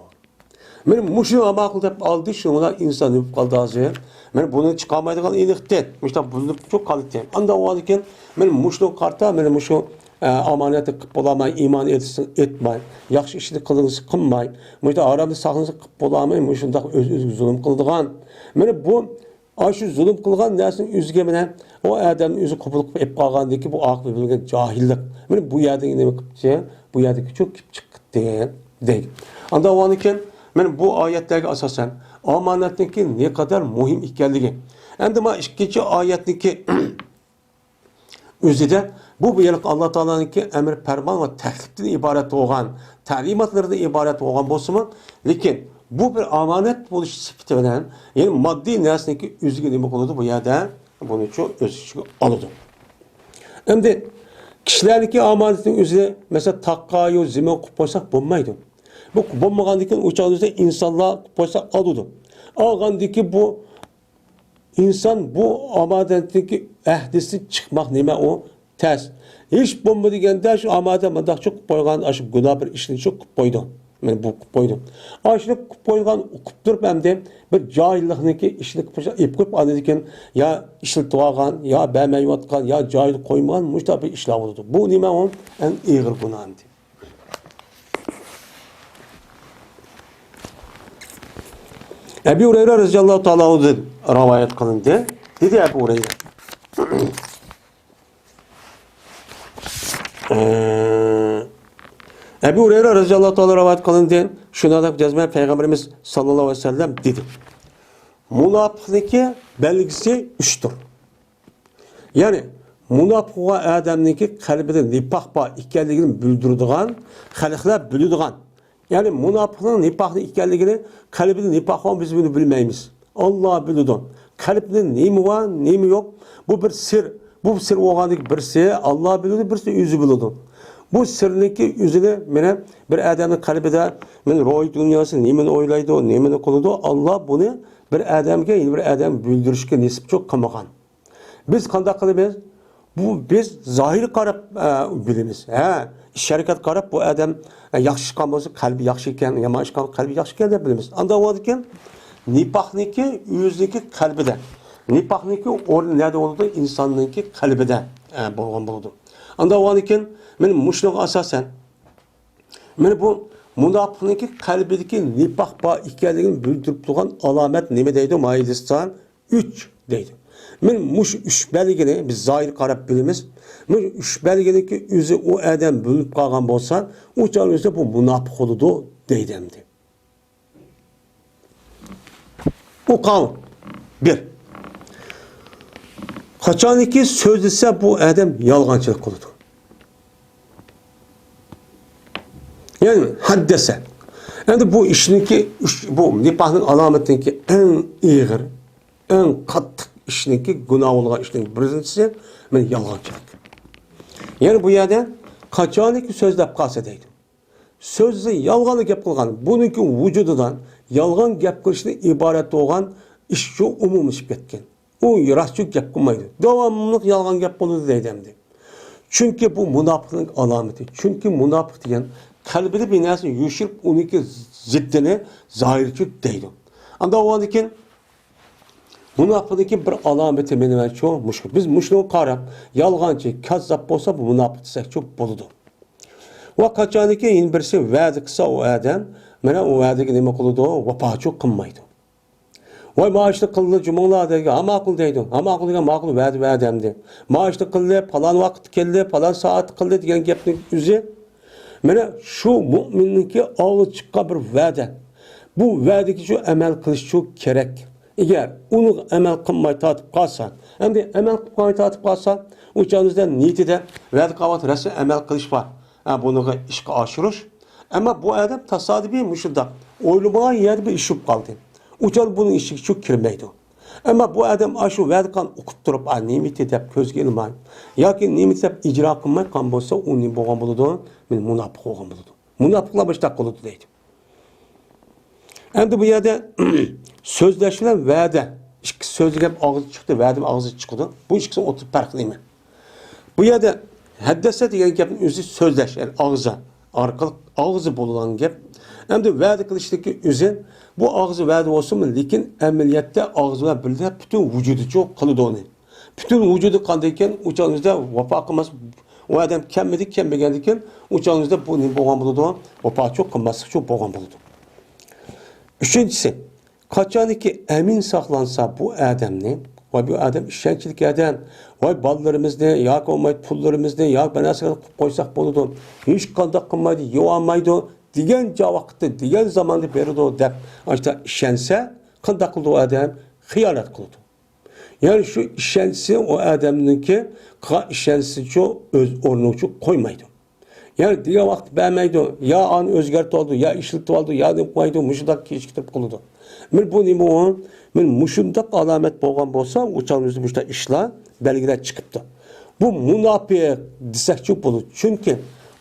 مانا مۇشۇنى ماقۇل دەپ ئالدى، شۇنىڭ بىلەن ئىنسان نېمە بولۇپ قالدى ھازىر؟ مانا بۇنى چىقارمايدىغان ئېنىقتى. مۇشۇنداق بۇزۇلۇپ قالدى. ئاندىن ئاۋۋالكىن مانا مۇشۇنىڭغا قارىتا، مانا مۇشۇ، ئە، ئامانەتنى قىلىپ بولالماي، ئىمان ئېيتسا ئېيتماي، ياخشى ئىشنى قىلغۇسى قىلماي، مۇشۇنداق ھارامنى ساقلىغۇسى قىلىپ بولالماي، مۇشۇنداق ئۆز-ئۆزىگە زۇلۇم قىلىدىغان. مانا بۇ ئاشۇ زۇلۇم قىلغان نەرسىنى ئۆزىگە مانا ئۇ ئادەمنى ئۆزى قوبۇل قىلىپ ئېلىپ قالغاندىكى بۇ ئاقىۋىتى بىلگەن جاھىللىق. مانا بۇ يەردىن نېمە قىپتۇ؟ بۇ يەردىكى چوق كېلىپ چىقتى دەيدۇ. ئاندىن ئاۋۋالكەن مانا بۇ ئايەتلەرگە ئاساسەن ئامانەتنىڭكى نەقەدەر مۇھىم ئىكەنلىكى. ئەمدى مانا ئىككىنچى ئايەتنىڭكى ئۆزىدە بۇ، بۇ يەرلىك ئاللا تائالانىڭكى ئەمر پەرمان ۋە تەكلىپتىن ئىبارەت بولغان، تەلىماتلىرىدىن ئىبارەت بولغان بولسىمۇ، لېكىن بۇ بىر ئامانەت بولۇش سۈپىتى بىلەن، يەنى ماددىي نەرسىنىڭكى ئۆزىگە نېمە قىلىدۇ بۇ يەردە؟ بۇنى شۇ ئۆز ئىچىگە ئالىدۇ. ئەمدى كىشىلەرنىڭكى ئامانىتىنىڭ ئۆزى، مەسىلەن، تاغقا يو زېمىن قىلىپ قويساق بولمايدۇ. بۇ بولمىغاندىن كېيىن ئۇ چاغدا ئىنسانلار قىلىپ قويسا ئالىدۇ. ئالغاندىن كېيىن بۇ ئىنسان بۇ ئامانەتنىڭكى ئەھدىسىدىن چىقماق نېمە ئۇ؟ تەس. ھېچ بولما دېگەندە شۇ ئامانەت مۇنداقچە قىلىپ قويغان، ئاشۇ گۇناھ بىر ئىشنى شۇ قىلىپ قويدۇ. مانا بۇ قىلىپ قويدۇم. ئاشۇنى قىلىپ قويغان، قىلىپ تۇرۇپ ئەمدى بىر جاھىللىقنىڭكى ئىشىنى قىلىپ، ئېلىپ قويۇپ، ئاندىن كېيىن يا ئىشلىتىۋالغان، يا بەرمەيۋاتقان، يا جايىدا قويمىغان، مۇشۇنداق بىر ئىشلار بولىدۇ. بۇ نېمە ئۇ؟ ئەڭ ئېغىر گۇناھ ئەمدى. ئەبۇ ھۇرەيرە رەزىياللاھۇ تائالا ئەنھۇدىن رىۋايەت قىلىندى. دېدى ئەبۇ ھۇرەيرە. ئەبۇ ھۇرەيرە رەزىياللاھۇ تائالا رىۋايەت قىلىندى. شۇنىڭدەك جەزمەن پەيغەمبىرىمىز ساللاللاھۇ ئەلەيھى ۋەسەللەم دېدى. مۇناپىقنىڭكى بەلگىسى ئۈچتۇر. يەنى مۇناپىق بولغان ئادەمنىڭكى قەلبىدە نىپاق بار ئىكەنلىكىنى بىلدۈرىدىغان خەلقلەر بىلىدىغان. يەنى مۇناپىقنىڭ نىپاقنى ئىكەنلىكىنى، قەلبىدە نىپاق بار، بىز بۇنى بىلمەيمىز. ئاللا بىلىدۇ. قەلبىدە نېمە بار، نېمە يوق. بۇ بىر سىر. بۇ سىر بولغاندىكى بىرسى ئاللا بىلىدۇ، بىرسى ئۆزى بىلىدۇ. بۇ سىرنىڭكى ئۆزىنى مانا بىر ئادەمنىڭ قەلبىدە مانا روھىي دۇنياسى نېمىنى ئويلايدۇ، نېمىنى قىلىدۇ، ئاللا بۇنى بىر ئادەمگە، يەنە بىر ئادەمگە بىلدۈرۈشكە نېسىپ چوق قىلمىغان. بىز قانداق قىلىمىز؟ بۇ بىز زاھىرغا قاراپ، ئە، بىلىمىز. ھە، ئىش ھەرىكەت قاراپ بۇ ئادەم، ئە، ياخشى ئىش قىلغان بولسا قەلبى ياخشى ئىكەن، يامان ئىش قىلغان قەلبى ياخشى ئىكەن دەپ بىلىمىز. ئاندىن بولىدىكەن نىپاقنىڭكى ئۆزىنىڭكى قەلبىدە. نىپاقنىڭكى ئورنى نەدە بولىدۇ؟ ئىنساننىڭكى قەلبىدە، ئە، بولغان بولىدۇ. ئاندىن بولىدىكەن مانا مۇشۇنىڭغا ئاساسەن، مانا بۇ مۇناپىقنىڭكى قەلبىدىكى نىپاق بار ئىكەنلىكىنى بىلدۈرۈپ تۇرغان ئالامەت نېمە دەيدۇ؟ ماھىدىستان ئۈچ دەيدۇ. مانا مۇشۇ ئۈچ بەلگىنى بىز زاھىر قاراپ بىلىمىز. مۇشۇ ئۈچ بەلگىنىڭكى ئۆزى ئۇ ئادەم بىلىنىپ قالغان بولسا، ئۇ چاغنىڭ ئۆزىدە بۇ مۇناپىق بولىدۇ دەيدۇ ئەمدى. ئۇ قاۋۇل. بىر. قاچانكى سۆزلىسە بۇ ئادەم يالغانچىلىق قىلىدۇ. يەنى ھەددەسە. ئەمدى بۇ ئىشنىڭكى، ئۈچ، بۇ نىپاقنىڭ ئالامىتىنىڭكى ئەڭ ئېغىر، ئەڭ قاتتىق ئىشنىڭكى، گۇناھ بولغان ئىشنىڭ بىرىنچىسى مانا يالغانچىلىق. يەنى بۇ يەردە قاچانكى سۆزلەپ قالسا دەيدۇ. سۆزى يالغانلا گەپ قىلغان، بۇنىڭكى ۋۇجۇدىدا يالغان گەپ قىلىشتىن ئىبارەت بولغان ئىش شۇ ئومۇملىشىپ كەتكەن. ئۇ راستچىل گەپ قىلمايدۇ. داۋاملىق يالغان گەپ قىلىدۇ دەيدۇ ئەمدى. چۈنكى بۇ مۇناپىقنىڭ ئالامىتى. چۈنكى مۇناپىق دېگەن قەلبىدە بىر نەرسىنى يوشۇرۇپ، ئۇنىڭكى زىددىنى زاھىرچە دەيدۇ. ئاندىن ئۇنىڭدىن كېيىن مۇناپىقنىڭكى بىر ئالامىتى مېنىڭچۇ مۇشۇ. بىز مۇشۇنىڭغا قاراپ، يالغانچى، كاززاپ بولسا، بۇ مۇناپىق دېسەكچۇ بولىدۇ. ۋە قاچانكى يەنە بىرسى ۋەدە قىلسا ئۇ ئادەم، مانا ئۇ ۋەدىگە نېمە قىلىدۇ؟ ۋاپاچۇ قىلمايدۇ. ۋاي، مائاشنى قىلدى جۇمۇڭلار دېگەن، ھە ماقۇل دەيدۇ. ھە ماقۇل دېگەن ماقۇل، ۋەدە، ۋەدە ئەمدى. مائاشنى قىلدى، پالان ۋاقىتتا كەلدى، پالان سائەتتە قىلدى دېگەن گەپنىڭ ئۆزى. مانا شۇ مۇئمىننىڭكى ئالغا چىققان بىر ۋەدە. بۇ ۋەدىگە شۇ ئەمەل قىلىش شۇ كېرەك. ئەگەر ئۇنى ئەمەل قىلماي تارتىپ قالسا، ئەمدى ئەمەل قىلماي تارتىپ قالسا، ئۇ چاغىمىزدا نىيىتىدە ۋەدە قىلغان رەسمىي ئەمەل قىلىش بار. ھە، بۇنىڭغا ئىشقا ئاشۇرۇش. ئەمما بۇ ئادەم تاسادىپىي مۇشۇنداق ئويلىمىغان يەردە بىر ئىش بولۇپ قالدى. ئۇ چاغدا بۇنىڭ ئىچىگە شۇ كىرمەيدۇ. ئەمما بۇ ئادەم ئاشۇ ۋەدە قىلغان ئۇقۇپ تۇرۇپ، ئا، نېمىتى دەپ كۆزگە ئىلماي ياكى نېمىتى دەپ ئىجرا قىلماي قالغان بولسا، ئۇ نېمە بولغان بولىدۇ؟ مەن مۇناپىق بولغان بولىدۇ. مۇناپىقلار مۇشۇنداق قىلىدۇ دەيدۇ. ئەمدى بۇ يەردە سۆزلەش بىلەن ۋەدە، ئىككى سۆزلۈك گەپ ئاغزىدىن چىقتى، ۋەدە ئاغزىدىن چىقىدۇ. بۇ ئىككىسىنىڭ ئوتتۇرا پەرقى نېمە؟ بۇ يەردە ھەددەسە دېگەن گەپنىڭ ئۆزى سۆزلەش، يەنى ئاغزى ئارقىلىق، ئاغزى بولىدىغان گەپ. ئەمدى ۋەدە قىلىشتىكى ئۆزى، بۇ ئاغزى ۋەدە بولسىمۇ، لېكىن ئەمەلىيەتتە ئاغزى بىلەن بىللە پۈتۈن ۋۇجۇدىچۇ قىلىدۇ ئۇنى. پۈتۈن ۋۇجۇدى قاندىكىن، ئۇ چاغىمىزدا ۋاپا قىلماس، ئۇ ئادەم كەلمىدى، كەلمىگەندىكىن، ئۇ چاغىمىزدا بۇ نېمە بولغان بولىدۇ؟ ۋاپاچۇ قىلماسلىقچۇ بولغان بولىدۇ. ئۈچىنچىسى، قاچانكى ئەمىن ساقلانسا بۇ ئادەمنى، ۋاي بۇ ئادەم ئىشەنچلىك ئادەم، ۋاي بالىلىرىمىزنى ياكى بولمايدۇ پۇللىرىمىزنى ياكى بىر نەرسىلەرنى قىلىپ قويساق بولىدۇ، ھېچقانداق قىلمايدۇ، يېۋالمايدۇ دېگەن جا ۋاقىتتا، دېگەن زاماندا بېرىدۇ دەپ ئاشۇنداق ئىشەنسە، قانداق قىلىدۇ ئۇ ئادەم؟ خىيانەت قىلىدۇ. يەنى شۇ ئىشەنچىسى ئۇ ئادەمنىڭكى قىلغان ئىشەنچىسىچۇ ئۆز ئورنىچۇ قويمايدۇ. يەنى دېگەن ۋاقىت بەرمەيدۇ، يا ئانى ئۆزگەرتىۋالىدۇ، يا ئىشلىتىۋالىدۇ، يا نېمە قىلمايدۇ، مۇشۇنداق كېچىكتۈرۈپ قىلىدۇ. مانا بۇ نېمە ئۇ؟ مانا مۇشۇنداق ئالامەت بولغان بولسا، ئۇ چاغدا مۇشۇنداق ئىشلار بەلگىلەر چىقىپتۇ. بۇ مۇناپىق دېسەكچۇ بولىدۇ. چۈنكى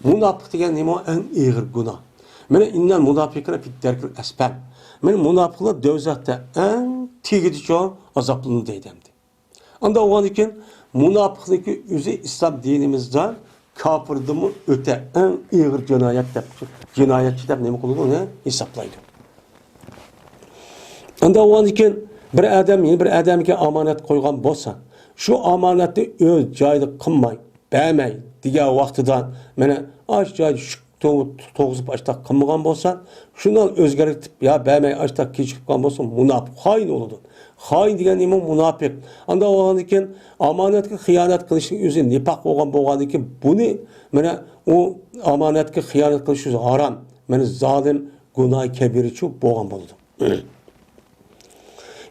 مۇناپىق دېگەن نېمە ئۇ؟ ئەڭ ئېغىر گۇناھ. مانا، ئىننەل مۇناپىقىنە فىد دەركىل ئەسفەل. مانا مۇناپىقلار دوزاختا ئەڭ تېگىدىچۇ ئازابلىنىدۇ دەيدۇ ئەمدى. ئانداق بولغاندىكىن مۇناپىقنىڭكى ئۆزى ئىسلام دىنىمىزدا كاپىردىنمۇ ئۆتە ئەڭ ئېغىر جىنايەت دەپ، جىنايەتچى دەپ نېمە قىلىدۇ، ئۇنى ھېسابلايدۇ. ئانداق بولغاندىكىن بىر ئادەم يەنە بىر ئادەمگە ئامانەت قويغان بولسا، شۇ ئامانەتنى ئۆز جايىدا قىلماي، بەرمەي دېگەن ۋاقتىدا، مانا ئاشۇ جايدا شۈك تو-، توغۇزۇپ ئاشتاق قىلمىغان بولسا، شۇنداق ئۆزگەرتىپ يا بەرمەي ئاشتاق كېچىكىپ قالغان بولسا، مۇناپىق، خائىن بولىدۇ. خائىن دېگەن نېمە؟ مۇناپىق. ئانداق بولغاندىكىن ئامانەتكە خىيانەت قىلىشنىڭ ئۆزى نىپاق بولغان بولغاندىكىن بۇنى، مانا ئۇ ئامانەتكە خىيانەت قىلىش ئۆزى ھارام. مانا زالىم، گۇناھ كەبىرىچۇ بولغان بولىدۇ.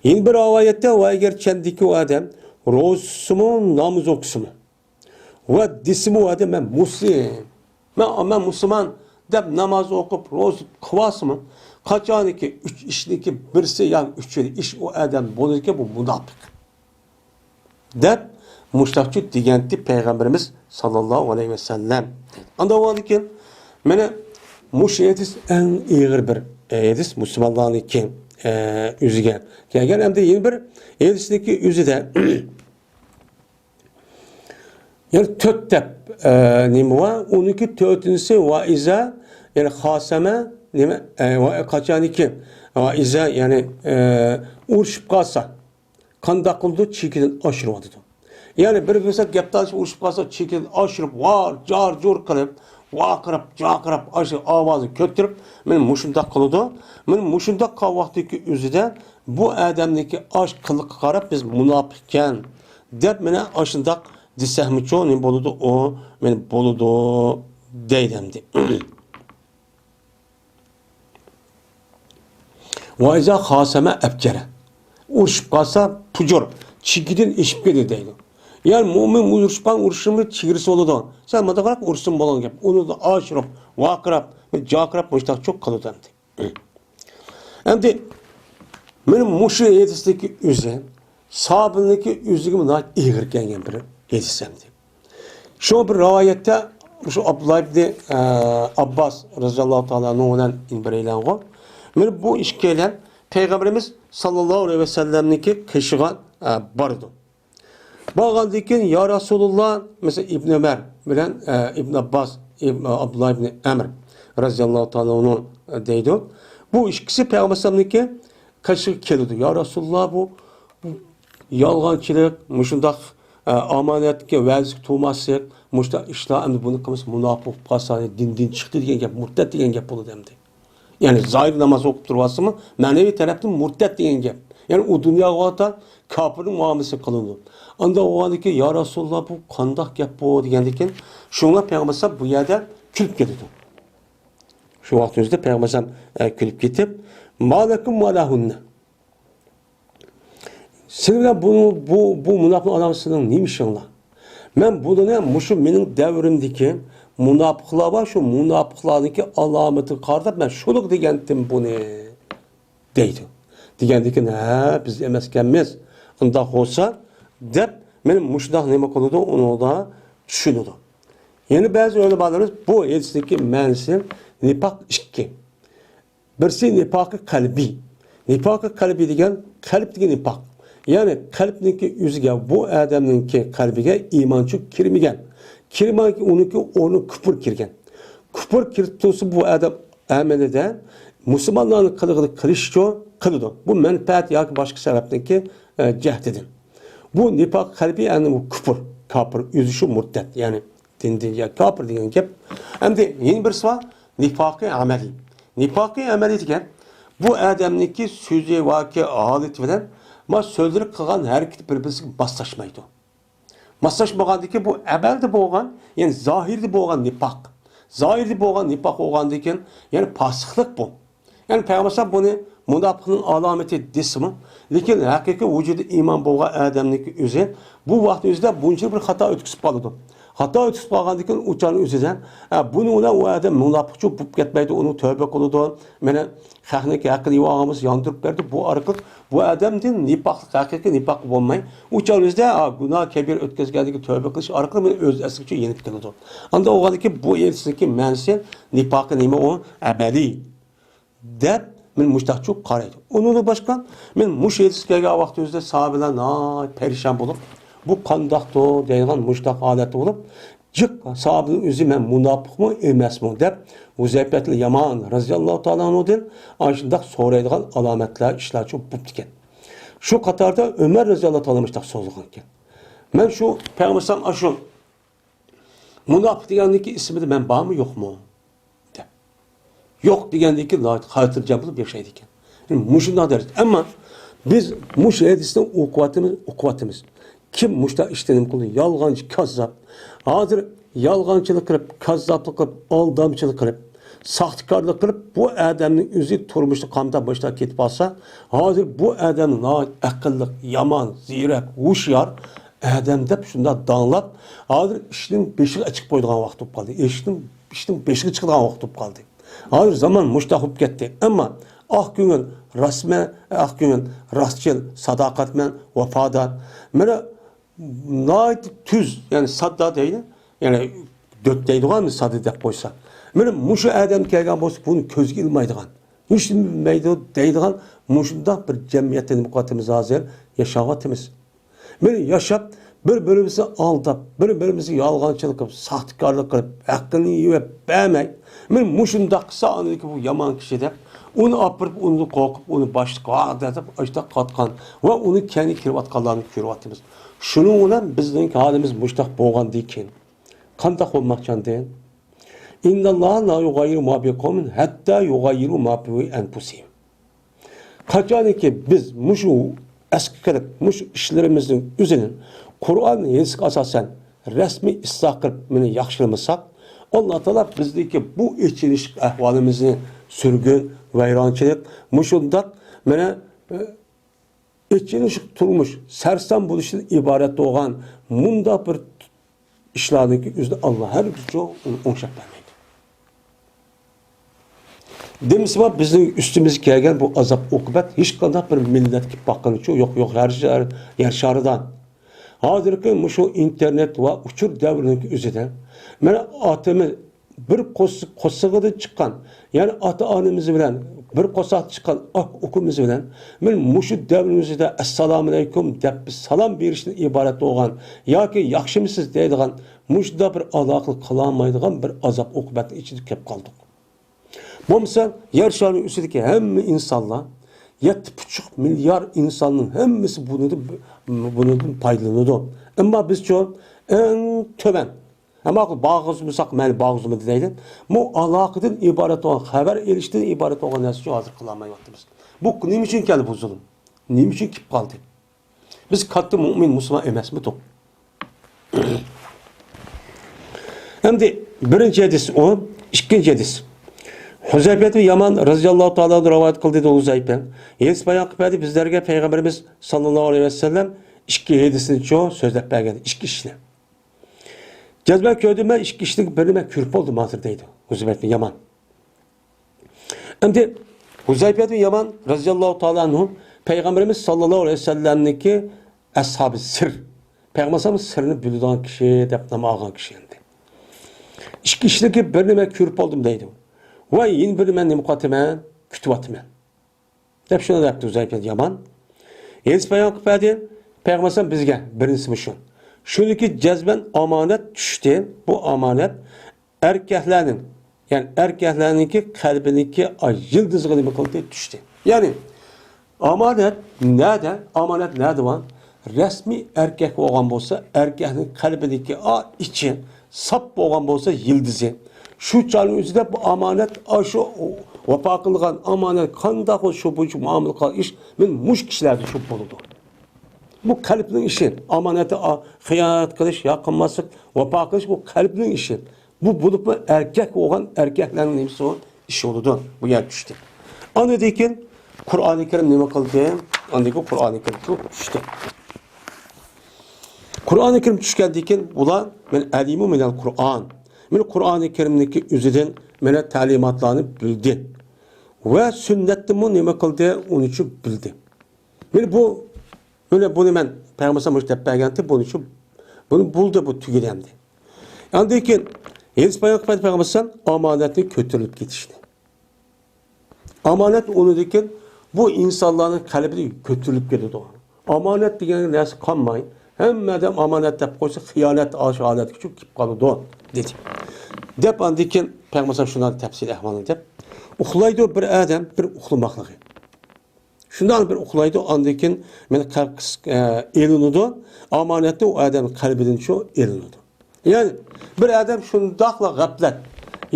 يەنە بىر رىۋايەتتە، ۋە ئەگەر چەندىكى ئۇ ئادەم روزىسىمۇ، نامىزى ئوقۇسىمۇ، ۋە دېسىمۇ، ۋە دە مەن مۇسلىم، مەن، مەن مۇسۇلمان دەپ ناماز ئوقۇپ، روزا قىلىۋالسىمۇ، قاچانكى ئۈچ ئىشنىڭكى بىرسى يا ئۈچىنچى ئىش ئۇ ئادەم بولىدىكەن، بۇ مۇناپىق دەپ مۇشتاقچۇ دېگەنتى پەيغەمبىرىمىز ساللاللاھۇ ئەلەيھى ۋەسەللەم. ئانداق بولغاندىكىن، مانا مۇشۇ ھەدىس ئەڭ ئېغىر بىر ھەدىس مۇسۇلمانلارنىڭكى، ئە، ئۆزىگە كەلگەن. ئەمدى يەنە بىر ھەدىسنىڭكى ئۆزىدە يەنى تۆت دەپ، ئە، نېمە بار؟ ئۇنىڭكى تۆتىنچىسى ۋە ئىزا، يەنى خاسەمە، نېمە، ئە، ۋە قاچانكى ۋە ئىزا، يەنى، ئە، ئۇرۇشۇپ قالسا، قانداق قىلىدۇ؟ چېكىدىن ئاشۇرۇۋاتىدۇ. يەنى بىر پۇرسەت گەپ تالىشىپ ئۇرۇشۇپ قالسا، چېكىدىن ئاشۇرۇپ، ۋار، جار-جۇر قىلىپ، ۋارقىراپ، جارقىراپ، ئاشۇ ئاۋازىنى كۆتۈرۈپ، مانا مۇشۇنداق قىلىدۇ. مانا مۇشۇنداق قىلغان ۋاقتىدىكى ئۆزىدە بۇ ئادەمنىڭكى ئاش قىلىقىغا قاراپ بىز مۇناپىقكەن دەپ، مانا ئاشۇنداق دېسەكمىچۇ نېمە بولىدۇ ئۇ؟ مانا بولىدۇ دەيدۇ ئەمدى. ۋە ئىزا خاسەمە ئەپجەرە. ئۇرۇشۇپ قالسا پۇجۇر، چېكىدىن ئېشىپ كېتىدۇ دەيدۇ. يەنى مۇئمىن ئۇرۇشقان ئۇرۇشنىڭ بىر چېگرىسى بولىدۇ. سەن مۇنداقراق ئۇرۇشسىمۇ بولغان گەپ. ئۇنى ئاشۇرۇپ، ۋارقىراپ، جارقىراپ مۇشۇنداق چوق قىلىدۇ ئەمدى. ئەمدى مانا مۇشۇ ھەدىستىكى ئۆزى ساھابىنىڭكى ئۆزىگە ناھايىتى ئېغىر كەلگەن بىر ھەدىس ئەمدى. شۇ بىر رىۋايەتتە شۇ ئابدۇللا ئىبنى، ئە، ئابباس رەزىياللاھۇ تائالا ئەنھۇ بىلەن بىرەيلەنغۇ. مانا بۇ ئىككىيلەن پەيغەمبىرىمىز ساللاللاھۇ ئەلەيھى ۋەسەللەمنىڭكى قېشىغا، ئە، بارىدۇ. بارغاندىن كېيىن، يا رەسۇلۇللا، مەسىلەن، ئىبن ئۆمەر بىلەن، ئە، ئىبن ئابباس، ئىب-، ئابدۇللا ئىبن ئەمر رەزىياللاھۇ تائالا ئەنھۇ دەيدۇ. بۇ ئىككىسى پەيغەمبەر ئەلەيھىسسالامنىڭكى قېشىغا كېلىدۇ. يا رەسۇلۇللا، بۇ، بۇ يالغانچىلىق، مۇشۇنداق، ئە، ئامانەتكە، ۋەدىسىگە تۇرماسلىق، مۇشۇنداق ئىشلار، ئەمدى بۇنى قىلمىسا مۇناپىق بولۇپ قالسا، دىندىن چىقتى دېگەن گەپ، مۇرتەت دېگەن گەپ بولىدۇ ئەمدى. يەنى زاھىر ناماز ئوقۇپ تۇرۇۋاتسىمۇ، مەنىۋى تەرەپتىن مۇرتەت دېگەن گەپ. يەنى ئۇ دۇنياغا قارىتا كاپىرنىڭ مۇئامىلىسى قىلىنىدۇ. ئانداق بولغاندىكىن، يا رەسۇلۇللا، بۇ قانداق گەپ بۇ؟ دېگەندىكىن، شۇڭا پەيغەمبەر ئەلەيھىسسالام بۇ يەردە كۈلۈپ كېتىدۇ. شۇ ۋاقىت ئۆزىدە پەيغەمبەر ئەلەيھىسسالام، ئە، كۈلۈپ كېتىپ، ما لكم ولهن. سىلەر بىلەن بۇ، بۇ، بۇ مۇناپىقنىڭ ئالامىتى سىلەرنىڭ نېمە ئىشىڭلار؟ مەن بۇلارنى مۇشۇ مېنىڭ دەۋرىمدىكى مۇناپىقلار بار، شۇ مۇناپىقلارنىڭكى ئالامىتىگە قارىتىپ مەن شۇلۇق دېگەنتىم بۇنى، دەيدۇ. دېگەندىكىن، ھە، بىز ئەمەسكەنمىز. ئۇنداق بولسا، دەپ، مېنى مۇشۇنداق نېمە قىلىدۇ، ئۇنىڭدا چۈشىنىدۇ. يەنە بەزى ئۆلىمالىرىمىز بۇ ھەدىستىكى مەنىسى نىپاق ئىككى. بىرسى نىپاقى قەلبىي. نىپاقى قەلبىي دېگەن قەلبتىكى نىپاق. يەنى قەلبنىڭكى ئۆزىگە، بۇ ئادەمنىڭكى قەلبىگە ئىمانچۇ كىرمىگەن. كىرمىگەن، ئۇنىڭكى ئورنىغا كۇپۇر كىرگەن. كۇپۇر كىرىپ تۇرسا بۇ ئادەم ئەمەلىدە مۇسۇلمانلارنىڭ قىلىغىنى قىلىشچۇ قىلىدۇ. بۇ مەنپەئەت ياكى باشقا سەۋەبنىڭكى، ئە، جەھىتىدىن. بۇ نىپاق قەلبىي، يەنى بۇ كۇپۇر، كاپىر، ئۆزى شۇ مۇرتەت، يەنى دىندىن يا كاپىر دېگەن گەپ. ئەمدى يەنە بىرسى بار، نىپاقى ئەمەلىي. نىپاقى ئەمەلىي دېگەن، بۇ ئادەمنىڭكى سۆزى ياكى ھالىتى بىلەن ما سۆزلىرى، قىلغان ھەرىكىتى بىر-بىرسىگە ماسلاشمايدۇ. ماسلاشمىغاندىكى بۇ ئەمەلدە بولغان، يەنى زاھىردا بولغان نىپاق. زاھىردا بولغان نىپاق بولغاندىن كېيىن، يەنى پاسىقلىق بۇ. يەنى پەيغەمبەر بۇنى مۇناپىقنىڭ ئالامىتى دېسىمۇ، لېكىن ھەقىقىي ۋۇجۇدى ئىمان بولغان ئادەمنىڭكى ئۆزى بۇ ۋاقىتنىڭ ئۆزىدە بۇنچىلىك بىر خاتا ئۆتكۈزۈپ قالىدۇ. خاتا ئۆتكۈزۈپ قالغاندىن كېيىن ئۇ چاغنىڭ ئۆزىدە، ئە، بۇنىڭ بىلەن ئۇ ئادەم مۇناپىقچۇ بولۇپ كەتمەيدۇ، ئۇنىڭ تەۋبە قىلىدۇ. مانا خەقنىڭكى ھەققىنى يېۋالغان بولسا ياندۇرۇپ بەردى، بۇ ئارقىلىق بۇ ئادەمدىن نىپاقلىق، ھەقىقىي نىپاق بولماي، ئۇ چاغنىڭ ئۆزىدە، ئا، گۇناھ كەبىرە ئۆتكۈزگەندىن كېيىن تەۋبە قىلىش ئارقىلىق مانا ئۆز ئەسلىگىچە يېنىپ كېلىدۇ. ئاندىن بولغاندىن كېيىن بۇ ھەدىستىكى مەنىسى نىپاقى نېمە ئۇ؟ ئەمەلىي. دەپ، مەن مۇشتاقچۇ قارايدۇ. ئۇنىڭدىن باشقا، مەن مۇشۇ ھەدىس كەلگەن ۋاقتىمىزدا ساھابىلەر ناھايىتى پەرىشان بولۇپ، بۇ قانداقتۇ دەيدىغان مۇشتاق ھالەتتە بولۇپ، جىق ساھابىنىڭ ئۆزى مەن مۇناپىقمۇ ئەمەسمۇ دەپ، ھۇزەيپەتىل يامان رەزىياللاھۇ تائالا ئەنھۇدىن ئاشۇنداق سورايدىغان ئالامەتلەر، ئىشلارچۇ بوپتىكەن. شۇ قاتاردا ئۆمەر رەزىياللاھۇ تائالا مۇشتاق سورىغانكەن. مەن شۇ پەيغەمبەر ئاشۇ مۇناپىق دېگەننىڭكى ئىسمىدا مەن بارمۇ، يوقمۇ؟ دەپ. يوق دېگەندىن كېيىن ناھايىتى خاتىرجەم بولۇپ ياشايدىكەن. يەنى مۇشۇنداق دەرىجىدە. ئەمما بىز مۇشۇ ھەدىسنى ئوقۇۋاتىمىز، ئوقۇۋاتىمىز. كىم مۇشۇنداق ئىشنى نېمە قىلدى؟ يالغانچى، كاززاپ. ھازىر يالغانچىلىق قىلىپ، كاززاپلىق قىلىپ، ئالدامچىلىق قىلىپ، ساختىكارلىق قىلىپ، بۇ ئادەمنىڭ ئۆزى تۇرمۇشتا قانداق باشلاپ كېتىپ قالسا، ھازىر بۇ ئادەم ناھايىتى ئەقىللىق، يامان، زېرەك، ھوشيار ئادەم دەپ شۇنداق داڭلاپ، ھازىر ئىشنىڭ بېشىغا ئەچىقىپ قويىدىغان ۋاقىت بولۇپ قالدى. ئىشنىڭ، ئىشنىڭ بېشىغا چىقىدىغان ۋاقىت بولۇپ قالدى. ھازىر زامان مۇشتاق بولۇپ كەتتى. ئەمما ئاق كۆڭۈل، راستمەن، ئاق كۆڭۈل، راستچىل، ساداقەتمەن، ۋاپادار. مانا ناھايىتى تۈز، يەنى ساددا دەيلى، يەنى دۆت دەيدىغان ساددا دەپ قويسا. مانا مۇشۇ ئادەم كەلگەن بولسا، بۇنى كۆزگە ئىلمايدىغان، ھېچنېمە بىلمەيدۇ دەيدىغان مۇشۇنداق بىر جەمئىيەتتە نېمە قىلىۋاتىمىز ھازىر؟ ياشاۋاتىمىز. مانا ياشاپ، بىر-بىرىمىزنى ئالداپ، بىر-بىرىمىزگە يالغانچىلىق قىلىپ، ساختىكارلىق قىلىپ، ھەققىنى يېۋەپ بەرمەي، مانا مۇشۇنداق قىلسا، ئاندىن بۇ يامان كىشى دەپ، ئۇنى ئاپىرىپ، ئۇنى قوقۇپ، ئۇنى باشلىق ۋاغدا دەپ ئاشتاق قاتقان ۋە ئۇنى كەينىگە كىرىۋاتقانلارنى كۆرۈۋاتىمىز. شۇنىڭ بىلەن بىزنىڭ ھالىمىز مۇشۇنداق بولغاندىن كېيىن قانداق بولماقچى ئاندىن؟ إن الله لا يغير ما بقوم حتى يغيروا ما بأنفسهم. قاچانكى بىز مۇشۇ ئەسكە كىرىپ، مۇشۇ ئىشلىرىمىزنىڭ ئۆزىنى قۇرئان، ھەدىسكە ئاساسەن رەسمىي ئىسلاھ قىلىپ، مېنى ياخشىلىمىساق، ئاللا تائالا بىزدىكى بۇ ئېچىنىشلىق ئەھۋالىمىزنى، سۈرگۈن، ۋەيرانچىلىق، مۇشۇنداق مانا، ئېچىنىشلىق تۇرمۇش، سەرسان بولۇشتىن ئىبارەت بولغان مۇنداق بىر ئىشلارنىڭكى ئۆزىنى ئاللا ھەرگىزچۇ ئوڭشاپ بەرمەيدۇ. دېمىسىمۇ، بىزنىڭ ئۈستىمىزگە كەلگەن بۇ ئازاب-ئوقۇبەت ھېچقانداق بىر مىللەتكە باققىنىچۇ يوق، يوق، ھەر شەھەر، يەر شارىدا. ھازىرقى مۇشۇ ئىنتېرنېت ۋە ئۇچۇر دەۋرىنىڭكى ئۆزىدە، مانا، ئاتىمىز بىر قوس-، قورسىقىدىن چىققان، يەنى ئاتا-ئانىمىز بىلەن بىر قورساقتا چىققان ئاكا-ئۇكىمىز بىلەن مانا مۇشۇ دەۋرىمىزدە «ئەسسالامۇئەلەيكۇم» دەپ بىز سالام بېرىشتىن ئىبارەت بولغان ياكى «ياخشىمۇسىز» دەيدىغان مۇشۇنداق بىر ئالاقە قىلالمايدىغان بىر ئازاب-ئوقۇبەتنىڭ ئىچىدە كېلىپ قالدۇق. بولمىسا، يەر شارىنىڭ ئۈستىدىكى ھەممە ئىنسانلار، يەتتە پۇت مىليار ئىنساننىڭ ھەممىسى بۇنىڭدىن، بۇنىڭدىن پايدىلىنىدۇ. ئەمما بىزچۇ، ئەڭ تۆۋەن، ئەمما بارغۇزمىساق، مەيلى بارغۇزمىدى دەيلى. بۇ ئالاقىدىن ئىبارەت بولغان، خەۋەر ئېلىشتىن ئىبارەت بولغان نەرسىچۇ ھازىر قىلالمايۋاتىمىز. بۇ نېمە ئۈچۈن كەلدى بۇ زۇلۇم؟ نېمە ئۈچۈن كېلىپ قالدى؟ بىز كاتتا مۆمىن مۇسۇلمان ئەمەسمىدۇق؟ ئەمدى بىرىنچى ھەدىس ئۇ، ئىككىنچى ھەدىس. ھۇزەيپەتۇ يامان رەزىياللاھۇ تائالا ئەنھۇ رىۋايەت قىلدى، دېدى ھۇزەيپە. ھېس بايان قىلىپ بەردى، بىزلەرگە پەيغەمبىرىمىز ساللاللاھۇ ئەلەيھى ۋەسەللەم ئىككى ھەدىسنىچۇ سۆزلەپ بەرگەن، ئىككى ئىشنى. جەزمەن كۆردۈم مەن ئىككى ئىشنىڭ بىرىنى مەن كۆرۈپ بولدۇم ھازىر، دەيدۇ ھۇزەيپەتۇ يامان. ئەمدى ھۇزەيپەتۇ يامان رەزىياللاھۇ تائالا ئەنھۇ پەيغەمبىرىمىز ساللاللاھۇ ئەلەيھى ۋەسەللەمنىڭكى ئەسھابى سىر، پەيغەمبەر سىرنى بىلىدىغان كىشى دەپ نام ئالغان كىشى ئەمدى. ئىككى ئىشنىڭكى بىرىنى مەن كۆرۈپ بولدۇم، دەيدۇ. ۋە يەنە بىرىنى مەن نېمە قىلىۋاتىمەن؟ كۈتۈۋاتىمەن، دەپ شۇنداق دەپتۇ ھۇزەيپەتۇ يامان. ھەدىس بايان قىلىپ بەردى، پەيغەمبەر بىزگە بىرىنچىسى مۇشۇ. شۇنىڭكى جەزمەن ئامانەت چۈشتى. بۇ ئامانەت ئەركەكلەرنىڭ، يەنى ئەركەكلەرنىڭكى قەلبىنىڭكى ئاي يىلدىزىغا نېمە قىلدى؟ چۈشتى. يەنى ئامانەت نەدە؟ ئامانەت نەدە بار؟ رەسمىي ئەركەك بولغان بولسا، ئەركەكنىڭ قەلبىدىكى ئا ئىچى ساپ بولغان بولسا، يىلدىزى، شۇ چاغنىڭ ئۆزىدە بۇ ئامانەت، ئاشۇ ۋاپا قىلغان ئامانەت قانداق بولسا، شۇ بويىچە مۇئامىلە قىلغان ئىش مەن مۇشۇ كىشىلەردە شۇ بولىدۇ. بۇ قەلبنىڭ ئىشى. ئامانەتتە ئا-، خىيانەت قىلىش، يا قىلماسلىق، ۋاپا قىلىش، بۇ قەلبنىڭ ئىشى. بۇ بولۇپمۇ ئەركەك بولغان ئەركەكلەرنىڭ نېمىسى ئۇ؟ ئىشى بولىدۇ. بۇ يەر چۈشتى. ئاندىن كېيىن قۇرئانى كەرىم نېمە قىلدى؟ ئاندىن كېيىن قۇرئانى كەرىم چۈشتى. قۇرئانى كەرىم چۈشكەندىن كېيىن بۇلار مەن ئەلىمۇ مىنەل قۇرئان. مەن قۇرئانى كەرىمنىڭكى ئۆزىدىن مەن تەلىماتلارنى بىلدى. ۋە سۈننەتتىنمۇ نېمە قىلدى؟ ئۇنى چۈ بىلدى. مەن بۇ، مەن بۇنى مەن پەيغەمبەر مۇشۇ دەپ بەرگەنتى، بۇنى چۈ، بۇنى بولدى، بۇ تۈگىدى ئەمدى. ئاندىن كېيىن ھەدىس بايان قىلىپ پەيغەمبەر ئامانەتنى كۆتۈرۈلۈپ كېتىشنى. ئامانەت ئۇنىڭدىن كېيىن بۇ ئىنسانلارنىڭ قەلبىدە كۆتۈرۈلۈپ كېتىدۇ. ئامانەت دېگەن نەرسە قالماي، ھەممە ئادەم ئامانەت دەپ قويسا، خىيانەت ئاشۇ ھالەتكە چۈشۈپ كېتىپ قالىدۇ، دېدى. دەپ ئاندىن كېيىن پەيغەمبەر شۇنداق تەپسىلىي ئەھۋالنى دەپ، ئۇخلايدۇ بىر ئادەم، بىر ئۇخلىماقلىقى. شۇنداق بىر ئۇخلايدۇ، ئاندىن كېيىن مەن قەلب قىس-، ئە، ئېلىنىدۇ، ئامانەتنى ئۇ ئادەم قەلبىدىن شۇ ئېلىنىدۇ. يەنى بىر ئادەم شۇنداقلا غەپلەت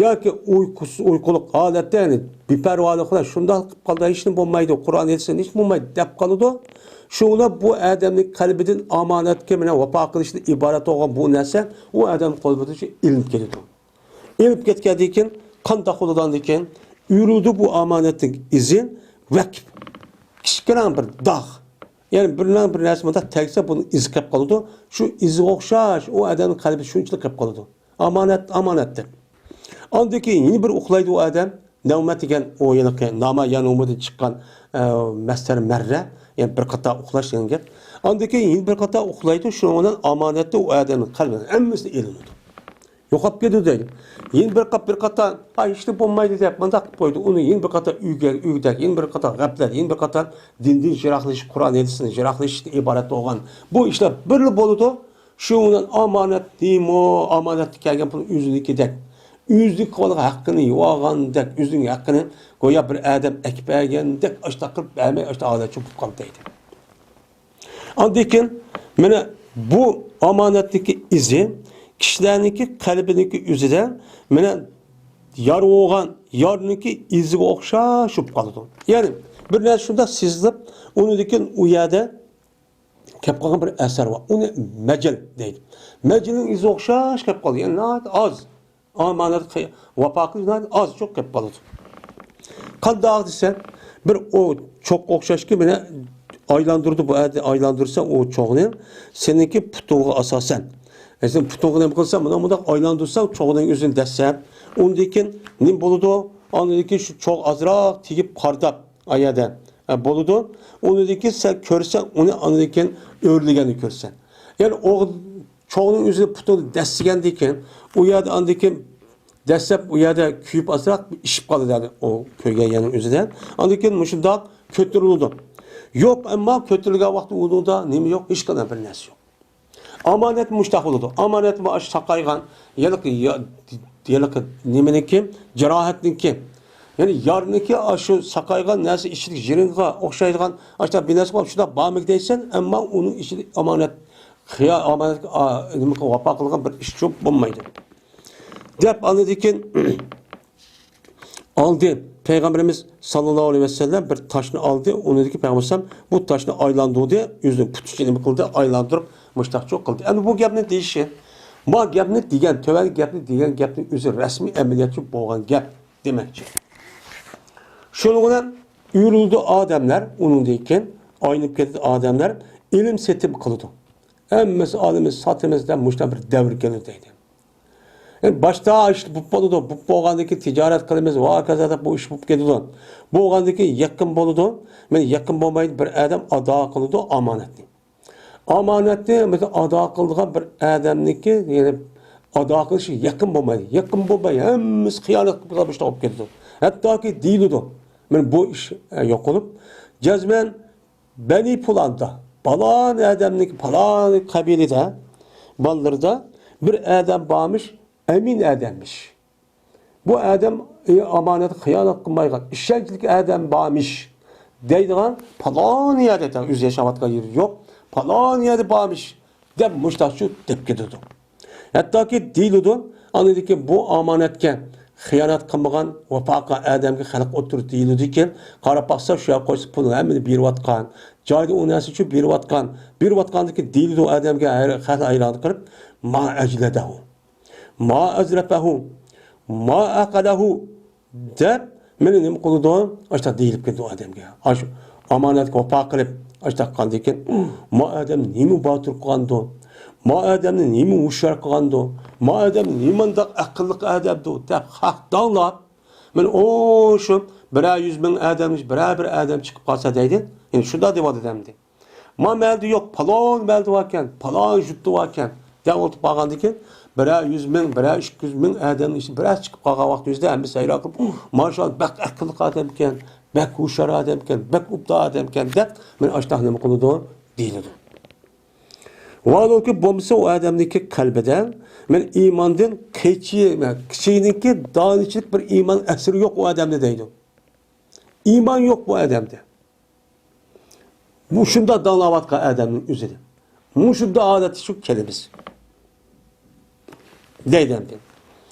ياكى ئۇيقۇسىز، ئۇيقۇلۇق ھالەتتە، يەنى بىپەرۋالىق بىلەن شۇنداق قىلىپ قالىدۇ، ھېچنېمە بولمايدۇ، قۇرئان ھەدىستىن ھېچ بولمايدۇ دەپ قالىدۇ. شۇڭا بۇ ئادەمنىڭ قەلبىدىن ئامانەتكە مانا ۋاپا قىلىشتىن ئىبارەت بولغان بۇ نەرسە ئۇ ئادەم قولىدىن ئېلىنىپ كېتىدۇ. ئېلىپ كەتكەندىن كېيىن قانداق بولىدۇ ئاندىن كېيىن؟ ئۆرۈلىدۇ بۇ ئامانەتنىڭ ئىزى ۋە كىچىككىنە بىر داغ. يەنى بىرىنىڭ بىر نەرسە مۇنداق تەگسە، بۇنىڭ ئىزى قېلىپ قالىدۇ. شۇ ئىزىغا ئوخشاش ئۇ ئادەمنىڭ قەلبى شۇنچىلىك قېلىپ قالىدۇ. ئامانەت، ئامانەت دەپ. ئاندىن كېيىن يەنە بىر ئۇخلايدۇ ئۇ ئادەم. نەۋمە دېگەن ئۇ ھېلىقى نامە يا نومىدىن چىققان، ئە، مەسدەر مەررە، يەنى بىر قاتار ئۇخلاش دېگەن گەپ. ئاندىن كېيىن يەنە بىر قاتار ئۇخلايدۇ، شۇنىڭ بىلەن ئامانەتتە ئۇ ئادەمنىڭ قەلبىنىڭ ھەممىسى ئېلىنىدۇ. يوقاپ كېتىدۇ دەيدۇ. يەنە بىر قات-، بىر قاتار، ئاي، ھېچنېمە بولمايدۇ دەپ، مۇنداق قىلىپ قويدى. ئۇنى يەنە بىر قاتار ئۆگە-، ئۆگدەك، يەنە بىر قاتار غەپلەت، يەنە بىر قاتار دىندىن يىراقلىشىش، قۇرئان ھەدىستىن يىراقلىشىشتىن ئىبارەت بولغان بۇ ئىشلار بىرلا بولىدۇ. شۇ بىلەن ئامانەت دېمۇ، ئامانەتكە كەلگەن پۇل ئۆزىنىڭكىدەك، ئۆزىنىڭكى قولىغا ھەققىنى يۇۋالغاندەك، ئۆزىنىڭ ھەققىنى گويا بىر ئادەم ئەكىپ بەرگەندەك، ئاشتاق قىلىپ بەرمەي، ئاشتاق ھالەتچە بولۇپ قالدى دەيدۇ. ئاندىن كېيىن مانا بۇ ئامانەتنىڭكى ئىزى كىشىلەرنىڭكى قەلبىنىڭكى ئۆزىدە مانا يار بولغان يارنىڭكى ئىزىغا ئوخشاش بولۇپ قالىدۇ. يەنى بىر نەرسە شۇنداق سېزىلىپ، ئۇنىڭدىن كېيىن ئۇ يەردە كەپ قالغان بىر ئەسەر بار. ئۇنى مەجىل دەيدۇ. مەجىلنىڭ ئىزىغا ئوخشاش كەپ قالىدۇ. يەنى ناھايىتى ئاز. ئامانەت قى-، ۋاپا قىلىش ناھايىتى ئازچۇق كەپ قالىدۇ. قانداق دېسە، بىر ئۇ چوغقا ئوخشاشكى مانا ئايلاندۇرىدۇ، بۇ ئەدە ئايلاندۇرسا ئۇ چوغنى سېنىڭكى پۇتۇڭغا ئاساسەن. ئە، سەن پۇتۇڭغا نېمە قىلسا، مانا مۇنداق ئايلاندۇرسا چوغنىڭ ئۆزىنى دەسسە، ئۇندىن كېيىن نېمە بولىدۇ؟ ئاندىن كېيىن شۇ چوغ ئازراق تېگىپ قارىداپ، ئايەدە، ئە، بولىدۇ. ئۇندىن كېيىن سەن كۆرسەڭ، ئۇنى ئاندىن كېيىن ئۆرلىگەننى كۆرسەڭ. يەنى ئۇ چوغنىڭ ئۆزىنى پۇتىنى دەسسىگەندىن كېيىن، ئۇ يەردە ئاندىن كېيىن دەسسەپ ئۇ يەردە كۆيۈپ ئازراق ئىششىپ قالىدۇ، يەنى ئۇ كۆرگەن يەرنىڭ ئۆزىدە. ئاندىن كېيىن مۇشۇنداق كۆتۈرۈلىدۇ. يوق، ئەمما كۆتۈرۈلگەن ۋاقىتتا ئۇنىڭدا نېمە يوق؟ ھېچقانداق بىر نەرسە يوق. ئامانەت مۇشۇنداق بولىدۇ. ئامانەت مۇشۇ ساقايغان، ھېلىقى يا-، ھېلىقى نېمىنىڭكى، جاراھەتنىڭكى. يەنى يارنىڭكى ئاشۇ ساقايغان نەرسە ئىچىدىكى يىرىڭغا ئوخشايدىغان، ئاشۇنداق بىر نەرسە بولۇپ، شۇنداق بارمىكىن دەيسەن، ئەمما ئۇنىڭ ئىچىدە ئامانەت، خىيا-، ئامانەتكە، ئا، نېمە قىل-، ۋاپا قىلغان بىر ئىش چوپ بولمايدۇ. دەپ ئاندىن كېيىن ئالدى. پەيغەمبىرىمىز ساللاللاھۇ ئەلەيھى ۋەسەللەم بىر تاشنى ئالدى. ئۇنىڭدىن كېيىن پەيغەمبەر ئەلەيھىسسالام بۇ تاشنى ئايلاندۇردى. ئۆزىنىڭ پۇتىچە نېمە قىلدى؟ ئايلاندۇرۇپ مۇشتاق چوق قىلدى. ئەمدى بۇ گەپنى دېيىشى، ما گەپنى دېگەن، تۆۋەن گەپنى دېگەن گەپنىڭ ئۆزى رەسمىي ئەمەلىيەتچە بولغان گەپ دېمەكچى. شۇنىڭ بىلەن ئۆرۈلىدۇ ئادەملەر، ئۇنىڭدىن كېيىن ئاينىپ كېتىدۇ ئادەملەر، ئېلىم سېتىم قىلىدۇ. ھەممىسى ئالىمىز، ساتىمىز دەپ مۇشۇنداق بىر دەۋر كېلىدۇ دەيدۇ. يەنى باشتا ئىش بولۇپ بولىدۇ، بولۇپ بولغاندىن كېيىن تىجارەت قىلىمىز، ۋە ھاكازا دەپ بۇ ئىش بولۇپ كېتىدۇ. بولغاندىن كېيىن يېقىن بولىدۇ، مانا يېقىن بولمايدۇ، بىر ئادەم ئادا قىلىدۇ ئامانەتنى. ئامانەتنى بىز ئادا قىلىدىغان بىر ئادەمنىڭكى، يەنى ئادا قىلىشى يېقىن بولمايدۇ. يېقىن بولماي، ھەممىسى خىيانەت قىلىپ بولۇپ كېتىدۇ. ھەتتاكى دېيىلىدۇ، مانا بۇ ئىش، ئە، يوقىلىپ، جەزمەن بەنى پۇلاندا، پالان ئادەمنىڭكى، پالان قەبىلىدە، بالىلىرىدا بىر ئادەم بارمىش، ئەمىن ئادەممىش. بۇ ئادەم، ئى، ئامانەتكە خىيانەت قىلمايدىغان، ئىشەنچلىك ئادەم بارمىش دەيدىغان، پالان يەردە، ئۆزى ياشاۋاتقان يېرى يوق، پالان يەردە بارمىش دەپ مۇشتاقچۇ دەپ كېتىدۇ. ھەتتاكى دېيىلىدۇ، ئاندىن كېيىن بۇ ئامانەتكە خىيانەت قىلمىغان، ۋاپا قىلغان ئادەمگە خەلق ئوتتۇرىدا دېيىلىدۇكى، قاراپ باقسا، شۇ يەرگە قويسا پۇلنى ھەممىنى بېرىۋاتقان، جايىدا ئۇ نەرسە ئۈچۈن بېرىۋاتقان، بېرىۋاتقاندىن كېيىن دېيىلىدۇ ئادەمگە ھەر خەلق ھەيران قېلىپ، ما ئەجلەدەھۇ. ما ئەزرەپەھۇ، ما ئەقەدەھۇ دەپ، مېنى نېمە قىلىدۇ؟ ئاشتا دېيىلىپ كېتىدۇ ئادەمگە. ئاشۇ ئامانەتكە ۋاپا قىلىپ، ئاشتا قىلغاندىكىن، ما ئادەم نېمە باتۇر قىلغاندۇ؟ ما ئادەمنى نېمە ھوشيار قىلغاندۇ؟ ما ئادەم نېمانداق ئەقىللىق ئادەمدۇ؟ دەپ خەق داڭلاپ، مېنى ئۇ شۇ بىرەر يۈز مىڭ ئادەم، بىرەر بىر ئادەم چىقىپ قالسا دەيدۇ. يەنى شۇنداق دەۋاتىدۇ ئەمدى. ما مەلدە يوق، پالان مەلدە باركەن، پالان يۇرتتا باركەن دەپ ئولتۇرۇپ قالغاندىكىن، بىرەر يۈز مىڭ، بىرەر ئىككى يۈز مىڭ ئادەمنىڭ ئىچىدە بىرەرسى چىقىپ قالغان ۋاقتى ئۆزىدە ھەممىسى ھەيران قېلىپ، ماشائاللا، بەك ئەقىللىق ئادەمكەن، بەك ھوشيار ئادەمكەن، بەك ئوبدان ئادەمكەن دەپ، مېنى ئاشتاق نېمە قىلىدۇ؟ دېيىلىدۇ. ۋالۇكى بولمىسا ئۇ ئادەمنىڭكى قەلبىدە، مەن ئىماندىن قېچى-، كىچىكنىڭكى دانىچىلىك بىر ئىمان ئەسىرى يوق ئۇ ئادەمدە دەيدۇ. ئىمان يوق بۇ ئادەمدە. مۇشۇنداق داڭلاۋاتقان ئادەمنىڭ ئۆزىدە مۇشۇنداق ھالەتتە شۇ كەلىمىز دەيدۇ ئەمدى.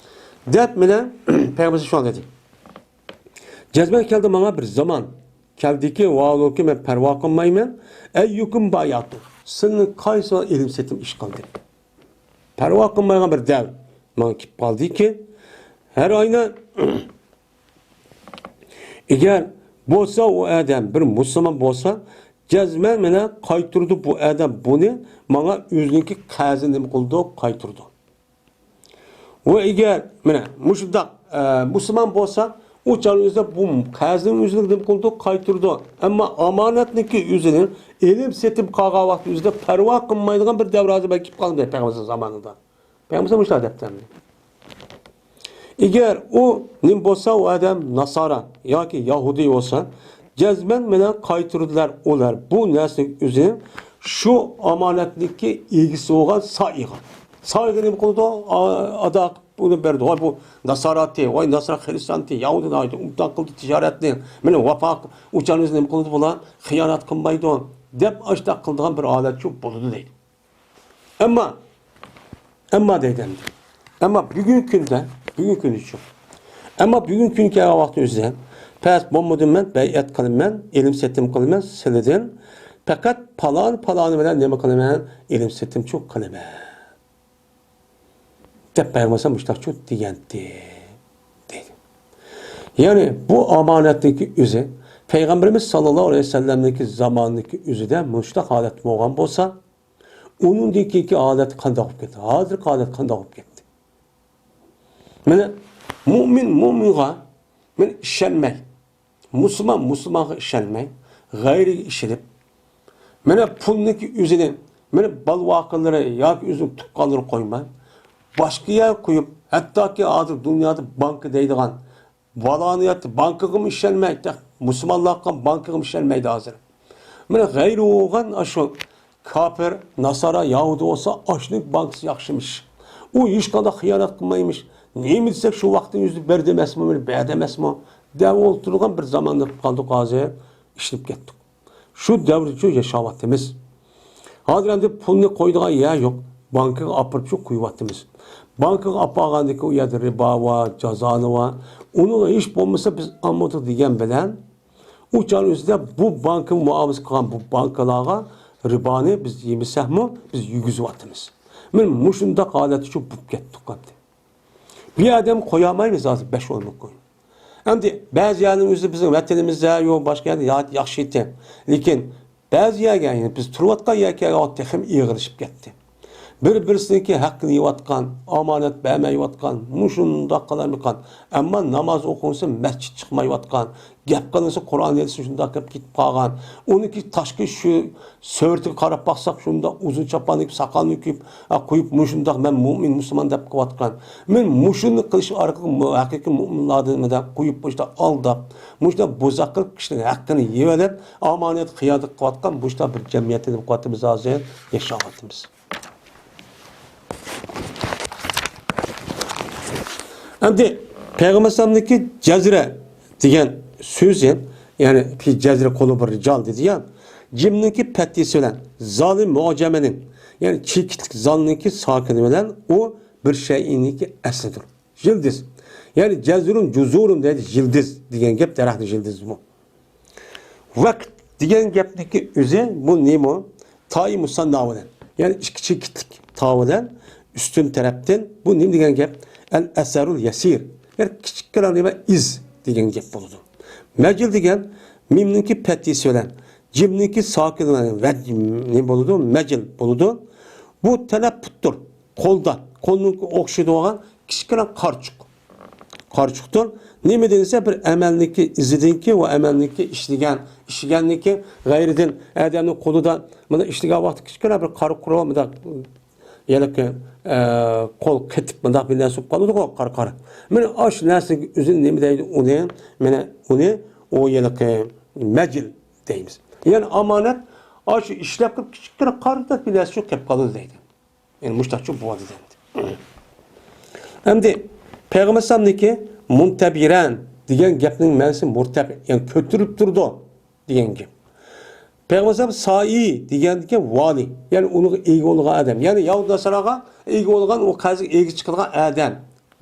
دەپ مانا پەيغەمبەر شۇنداق دېدى. جەزمەن كەلدى ماڭا بىر زامان. كەلدىكى، ۋالۇكى مەن پەرۋا قىلمايمەن. ئەييۇكۇم باياتۇ. سىلىنىڭ قايسى ئېلىم سېتىم ئىش قىلدى؟ پەرۋا قىلمايدىغان بىر دەۋر ماڭا كېلىپ قالدىكى، ھەر ئاينى ئەگەر بولسا ئۇ ئادەم بىر مۇسۇلمان بولسا، جەزمەن مانا قايتۇرىدۇ بۇ ئادەم بۇنى ماڭا ئۆزىنىڭكى قەرزىنى نېمە قىلىدۇ؟ قايتۇرىدۇ. ۋە ئەگەر مانا مۇشۇنداق، ئە، مۇسۇلمان بولسا، ئۇ چاغنىڭ ئۆزىدە بۇ قەرزنىڭ ئۆزىنى نېمە قىلىدۇ؟ قايتۇرىدۇ. ئەمما ئامانەتنىڭكى ئۆزىنى ئېلىپ سېتىپ قالغان ۋاقتى ئۆزىدە پەرۋا قىلمايدىغان بىر دەۋر ھازىر بەلكى كېلىپ قالدى پەيغەمبەر زامانىدا. پەيغەمبەر مۇشۇنداق دەپتۇ. ئەگەر ئۇ نېمە بولسا، ئۇ ئادەم ناسارا ياكى يەھۇدىي بولسا، جەزمەن مانا قايتۇرىدىلار ئۇلار بۇ نەرسىنىڭ ئۆزىنى شۇ ئامانەتنىڭكى ئىگىسى بولغان سائىغا. سائىغا نېمە قىلىدۇ؟ ئا-، ئادا قىلىپ ئۇنى بەردى. ۋاي بۇ ناساراتى، ۋاي ناسارا خىرىستانتى، يەھۇدىي ناھايىتى ئوبدان قىلدى تىجارەتنى. مانا ۋاپا ئۇچانىز نېمە قىلىدۇ بۇلار؟ خىيانەت قىلمايدۇ دەپ ئاشتاق قىلىدىغان بىر ھالەت شۇ بولىدۇ دەيدۇ. ئەمما، ئەمما دەيدۇ ئەمدى. ئەمما بۈگۈنكى كۈندە، بۈگۈنكى كۈندىچۇ؟ ئەمما بۈگۈنكى كۈنگە كەلگەن ۋاقىتنىڭ ئۆزىدە، پەس بولمىدىم مەن، بەيئەت قىلىمەن، ئېلىم سېتىم قىلىمەن سىلىدىن. پەقەت پالان، پالانى بىلەن نېمە قىلىمەن؟ ئېلىم سېتىمچۇ قىلىمەن. دەپ پەيغەمبەر مۇشتاقچۇ دېگەنتى. دەيدۇ. يەنى بۇ ئامانەتنىڭكى ئۆزى، پەيغەمبىرىمىز ساللاللاھۇ ئەلەيھى ۋەسەللەمنىڭكى زامانىنىڭكى ئۆزىدە مۇشتاق ھالەت بولغان بولسا، ئۇنىڭدىن كېيىنكى ھالەت قانداق بولۇپ كەتتى؟ ھازىرقى ھالەت قانداق بولۇپ كەتتى؟ مانا، مۇئمىن مۇئمىنغا، مانا، ئىشەنمەي، مۇسۇلمان مۇسۇلمانغا ئىشەنمەي، غەيرىگە ئىشىنىپ، مانا، پۇلنىڭكى ئۆزىنى، مانا، بالا-ۋاقىلىرى ياكى ئۆزىنىڭ تۇغقانلىرى قويماي، باشقا يەرگە قويۇپ، ھەتتاكى ھازىر دۇنيادا بانكا دەيدىغان، ۋالانىيەت بانكىغىمۇ ئىشەنمەي، تېخى مۇسۇلمانلار قىلغان بانكىغىمۇ ئىشەنمەيدۇ ھازىر. مانا غەيرىي بولغان ئاشۇ كاپىر، ناسارا، يەھۇدىي بولسا ئاشۇنىڭ بانكىسى ياخشىمىش. ئۇ ھېچقانداق خىيانەت قىلمايمىش. نېمە دېسەك شۇ ۋاقىتنىڭ ئۆزىدە بەردى ئەمەسمۇ، مېنى بەردى ئەمەسمۇ دەپ ئولتۇرغان بىر زاماندا قالدۇق ھازىر، ئىشلىنىپ كەتتۇق. شۇ دەۋردىچۇ ياشاۋاتىمىز. ھازىر ئەمدى پۇلنى قويىدىغان يەر يوق. بانكىغا ئاپىرىپچۇ قويۇۋاتىمىز. بانكىغا ئاپارغاندىكى ئۇ يەردە رىبا بار، جازانى بار. ئۇنىڭغا ھېچ بولمىسا بىز ئالمىدۇق دېگەن بىلەن، ئۇ چاغنىڭ ئۆزىدە بۇ بانكا مۇئامىلىسى قىلغان بۇ بانكىلارغا رىبانى بىز يېمىسەكمۇ، بىز يېگۈزۈۋاتىمىز. مانا مۇشۇنداق ھالەتتىچۇ بولۇپ كەتتۇق ئەمدى. بىر ئادەم قويالمايمىز ھازىر بەش ئون مىڭ كويۇن. ئەمدى بەزى يەرنىڭ ئۆزى بىزنىڭ ۋەتىنىمىزدە يو باشقا يەردە يا-، ياخشى ئىدى. لېكىن بەزى يەرگە، يەنى بىز تۇرۇۋاتقان يەرگە تېخىمۇ ئېغىرلىشىپ كەتتى. بىر-، بىرسىنىڭكى ھەققىنى يەۋاتقان، ئامانەت بەرمەيۋاتقان، مۇشۇنداق قىلارمىكان. ئەمما ناماز ئوقۇلسا مەسچىت چىقمايۋاتقان، گەپ قىلىنسا قۇرئان ھەدىس شۇنداق كېلىپ كېتىپ قالغان. ئۇنىڭكى تاشقى شۇ سۈرىتىگە قاراپ باقساق، شۇنداق ئۇزۇن چاپاننى كىيىپ، ساقالنى كىيىپ، ئا، قويۇپ، مۇشۇنداق مەن مۇئمىن، مۇسۇلمان دەپ قىلىۋاتقان. مەن مۇشۇنى قىلىش ئارقىلىق مۇ-، ھەقىقىي مۇئمىنلاردىن مەدە قويۇپ، مۇشۇنداق ئالداپ، مۇشۇنداق بوزەك قىلىپ، كىشىنىڭ ھەققىنى يېۋېلىپ، ئامانەت خىيانەت قىلىۋاتقان مۇشۇنداق بىر جەمئىيەتتە نېمە قىلىۋاتىمىز ھازىر؟ ياشاۋاتىمىز. ئەمدى پەيغەمبەر ئەلەيھىسسالامنىڭكى جەزرە دېگەن سۆزى، يەنى في جزر قلوب الرجال دېدى يا، جىمنىڭكى پەتھىسى بىلەن زالى مۇئجەمەنىڭ، يەنى چېكىتلىك زالنىڭكى ساكىنى بىلەن ئۇ بىر شەيئىنىڭكى ئەسلىدۇر. يىلدىز. يەنى جەزرۇن جۇزۇرۇن دەيدۇ، يىلدىز دېگەن گەپ، دەرەخنىڭ يىلدىزى بۇ. ۋەقت دېگەن گەپنىڭكى ئۆزى بۇ نېمە؟ تائى مۇسەننا بىلەن، يەنى ئىككى چېكىتلىك تا بىلەن ئۈستۈن تەرەپتىن بۇ نېمە دېگەن گەپ؟ ئەل ئەسەرۇل يەسىر، يەنى كىچىككىنە نېمە، ئىز دېگەن گەپ بولىدۇ. مەجىل دېگەن مىمنىڭكى پەتھىسى بىلەن جىمنىڭكى ساكىنى بىلەن ۋەج-، نېمە بولىدۇ؟ مەجىل بولىدۇ. بۇ تەنەپپۇتتۇر. قولدا، قولنىڭ ئوخشىدىغان كىچىككىنە قارچۇق. قارچۇقتۇر. نېمە دېسە، بىر ئەمەلنىڭكى ئىزىدىنكى ۋە ئەمەلنىڭكى ئىشلىگەن، ئىشلىگەننىڭكى غەيرىدىن ئادەمنىڭ قولىدا مانا ئىشلىگەن ۋاقتى كىچىككىنە بىر قارا قۇرۇق مۇنداق، يەنى، ئە، قول قېتىپ مۇنداق بىر نەرسە بولۇپ قالىدىغۇ، قارا قارا. مانا ئاشۇ نەرسىنىڭ ئۆزىنى نېمە دەيدۇ؟ ئۇنى، مانا ئۇنى ئۇ ھېلىقى مەجىل دەيمىز. يەنى ئامانەت ئاشۇ ئىشلەپ قېلىپ كىچىككىنە قارىدەك بىر نەرسە شۇ قېلىپ قالىدۇ دەيدۇ. يەنى مۇشتاقچۇ بولىدۇ دەيدۇ. ئەمدى پەيغەمبەر ئەلەيھىسسالامنىڭكى مۇنتەبىرەن دېگەن گەپنىڭ مەنىسى مۇرتەپە، يەنى كۆتۈرۈپ تۇرىدۇ دېگەن گەپ. پەيغەمبەر ئەلەيھىسسالام سائى دېگەندىكى ۋالى، يەنى ئۇنىڭغا ئىگە بولغان ئادەم، يەنى يەھۇد ناساراغا ئىگە بولغان، ئۇ قەرزگە ئىگە چىقىدىغان ئادەم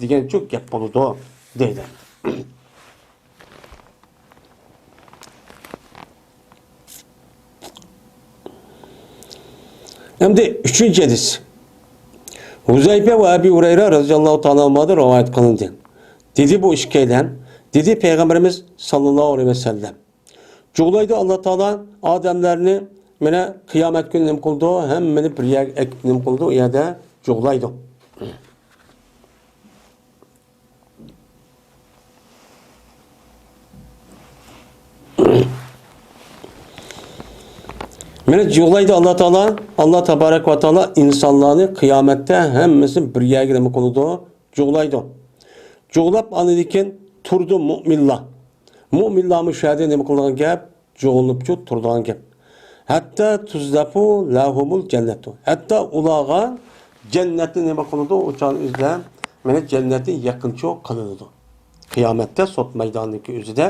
دېگەنچۇ گەپ بولىدۇ دەيدۇ. ئەمدى ئۈچىنچى ھەدىس. ھۇزەيپە ۋە ئەبى ھۇرەيرە رەزىياللاھۇ تائالا ئەنھۇمادىن رىۋايەت قىلىندى. دېدى بۇ ئىككىيلەن، دېدى پەيغەمبىرىمىز ساللاللاھۇ ئەلەيھى ۋەسەللەم. جۇغلايدۇ ئاللا تائالا ئادەملەرنى، مانا قىيامەت كۈنى نېمە قىلىدۇ؟ ھەممىنى بىر يەرگە ئەكىپ نېمە قىلىدۇ؟ ئۇ يەردە جۇغلايدۇ. مانا جۇغلايدۇ ئاللا تائالا، ئاللا تابارەك ۋە تائالا ئىنسانلارنى قىيامەتتە ھەممىسىنى بىر يەرگە نېمە قىلىدۇ؟ جۇغلايدۇ. جۇغلاپ ئاندىن كېيىن تۇرىدۇ مۇئمىنلار. مۇئمىنلارمۇ شۇ يەردە نېمە قىلىدىغان گەپ؟ جۇغلىنىپچۇ تۇرىدىغان گەپ. ھەتتا تۇزلەپۇ لەھۇمۇل جەننەتۇ. ھەتتا ئۇلارغا جەننەتنى نېمە قىلىدۇ؟ ئۇ چاغنىڭ ئۆزىدە مانا جەننەتنى يېقىنچۇ قىلىنىدۇ. قىيامەتتە سوت مەيدانىنىڭكى ئۆزىدە.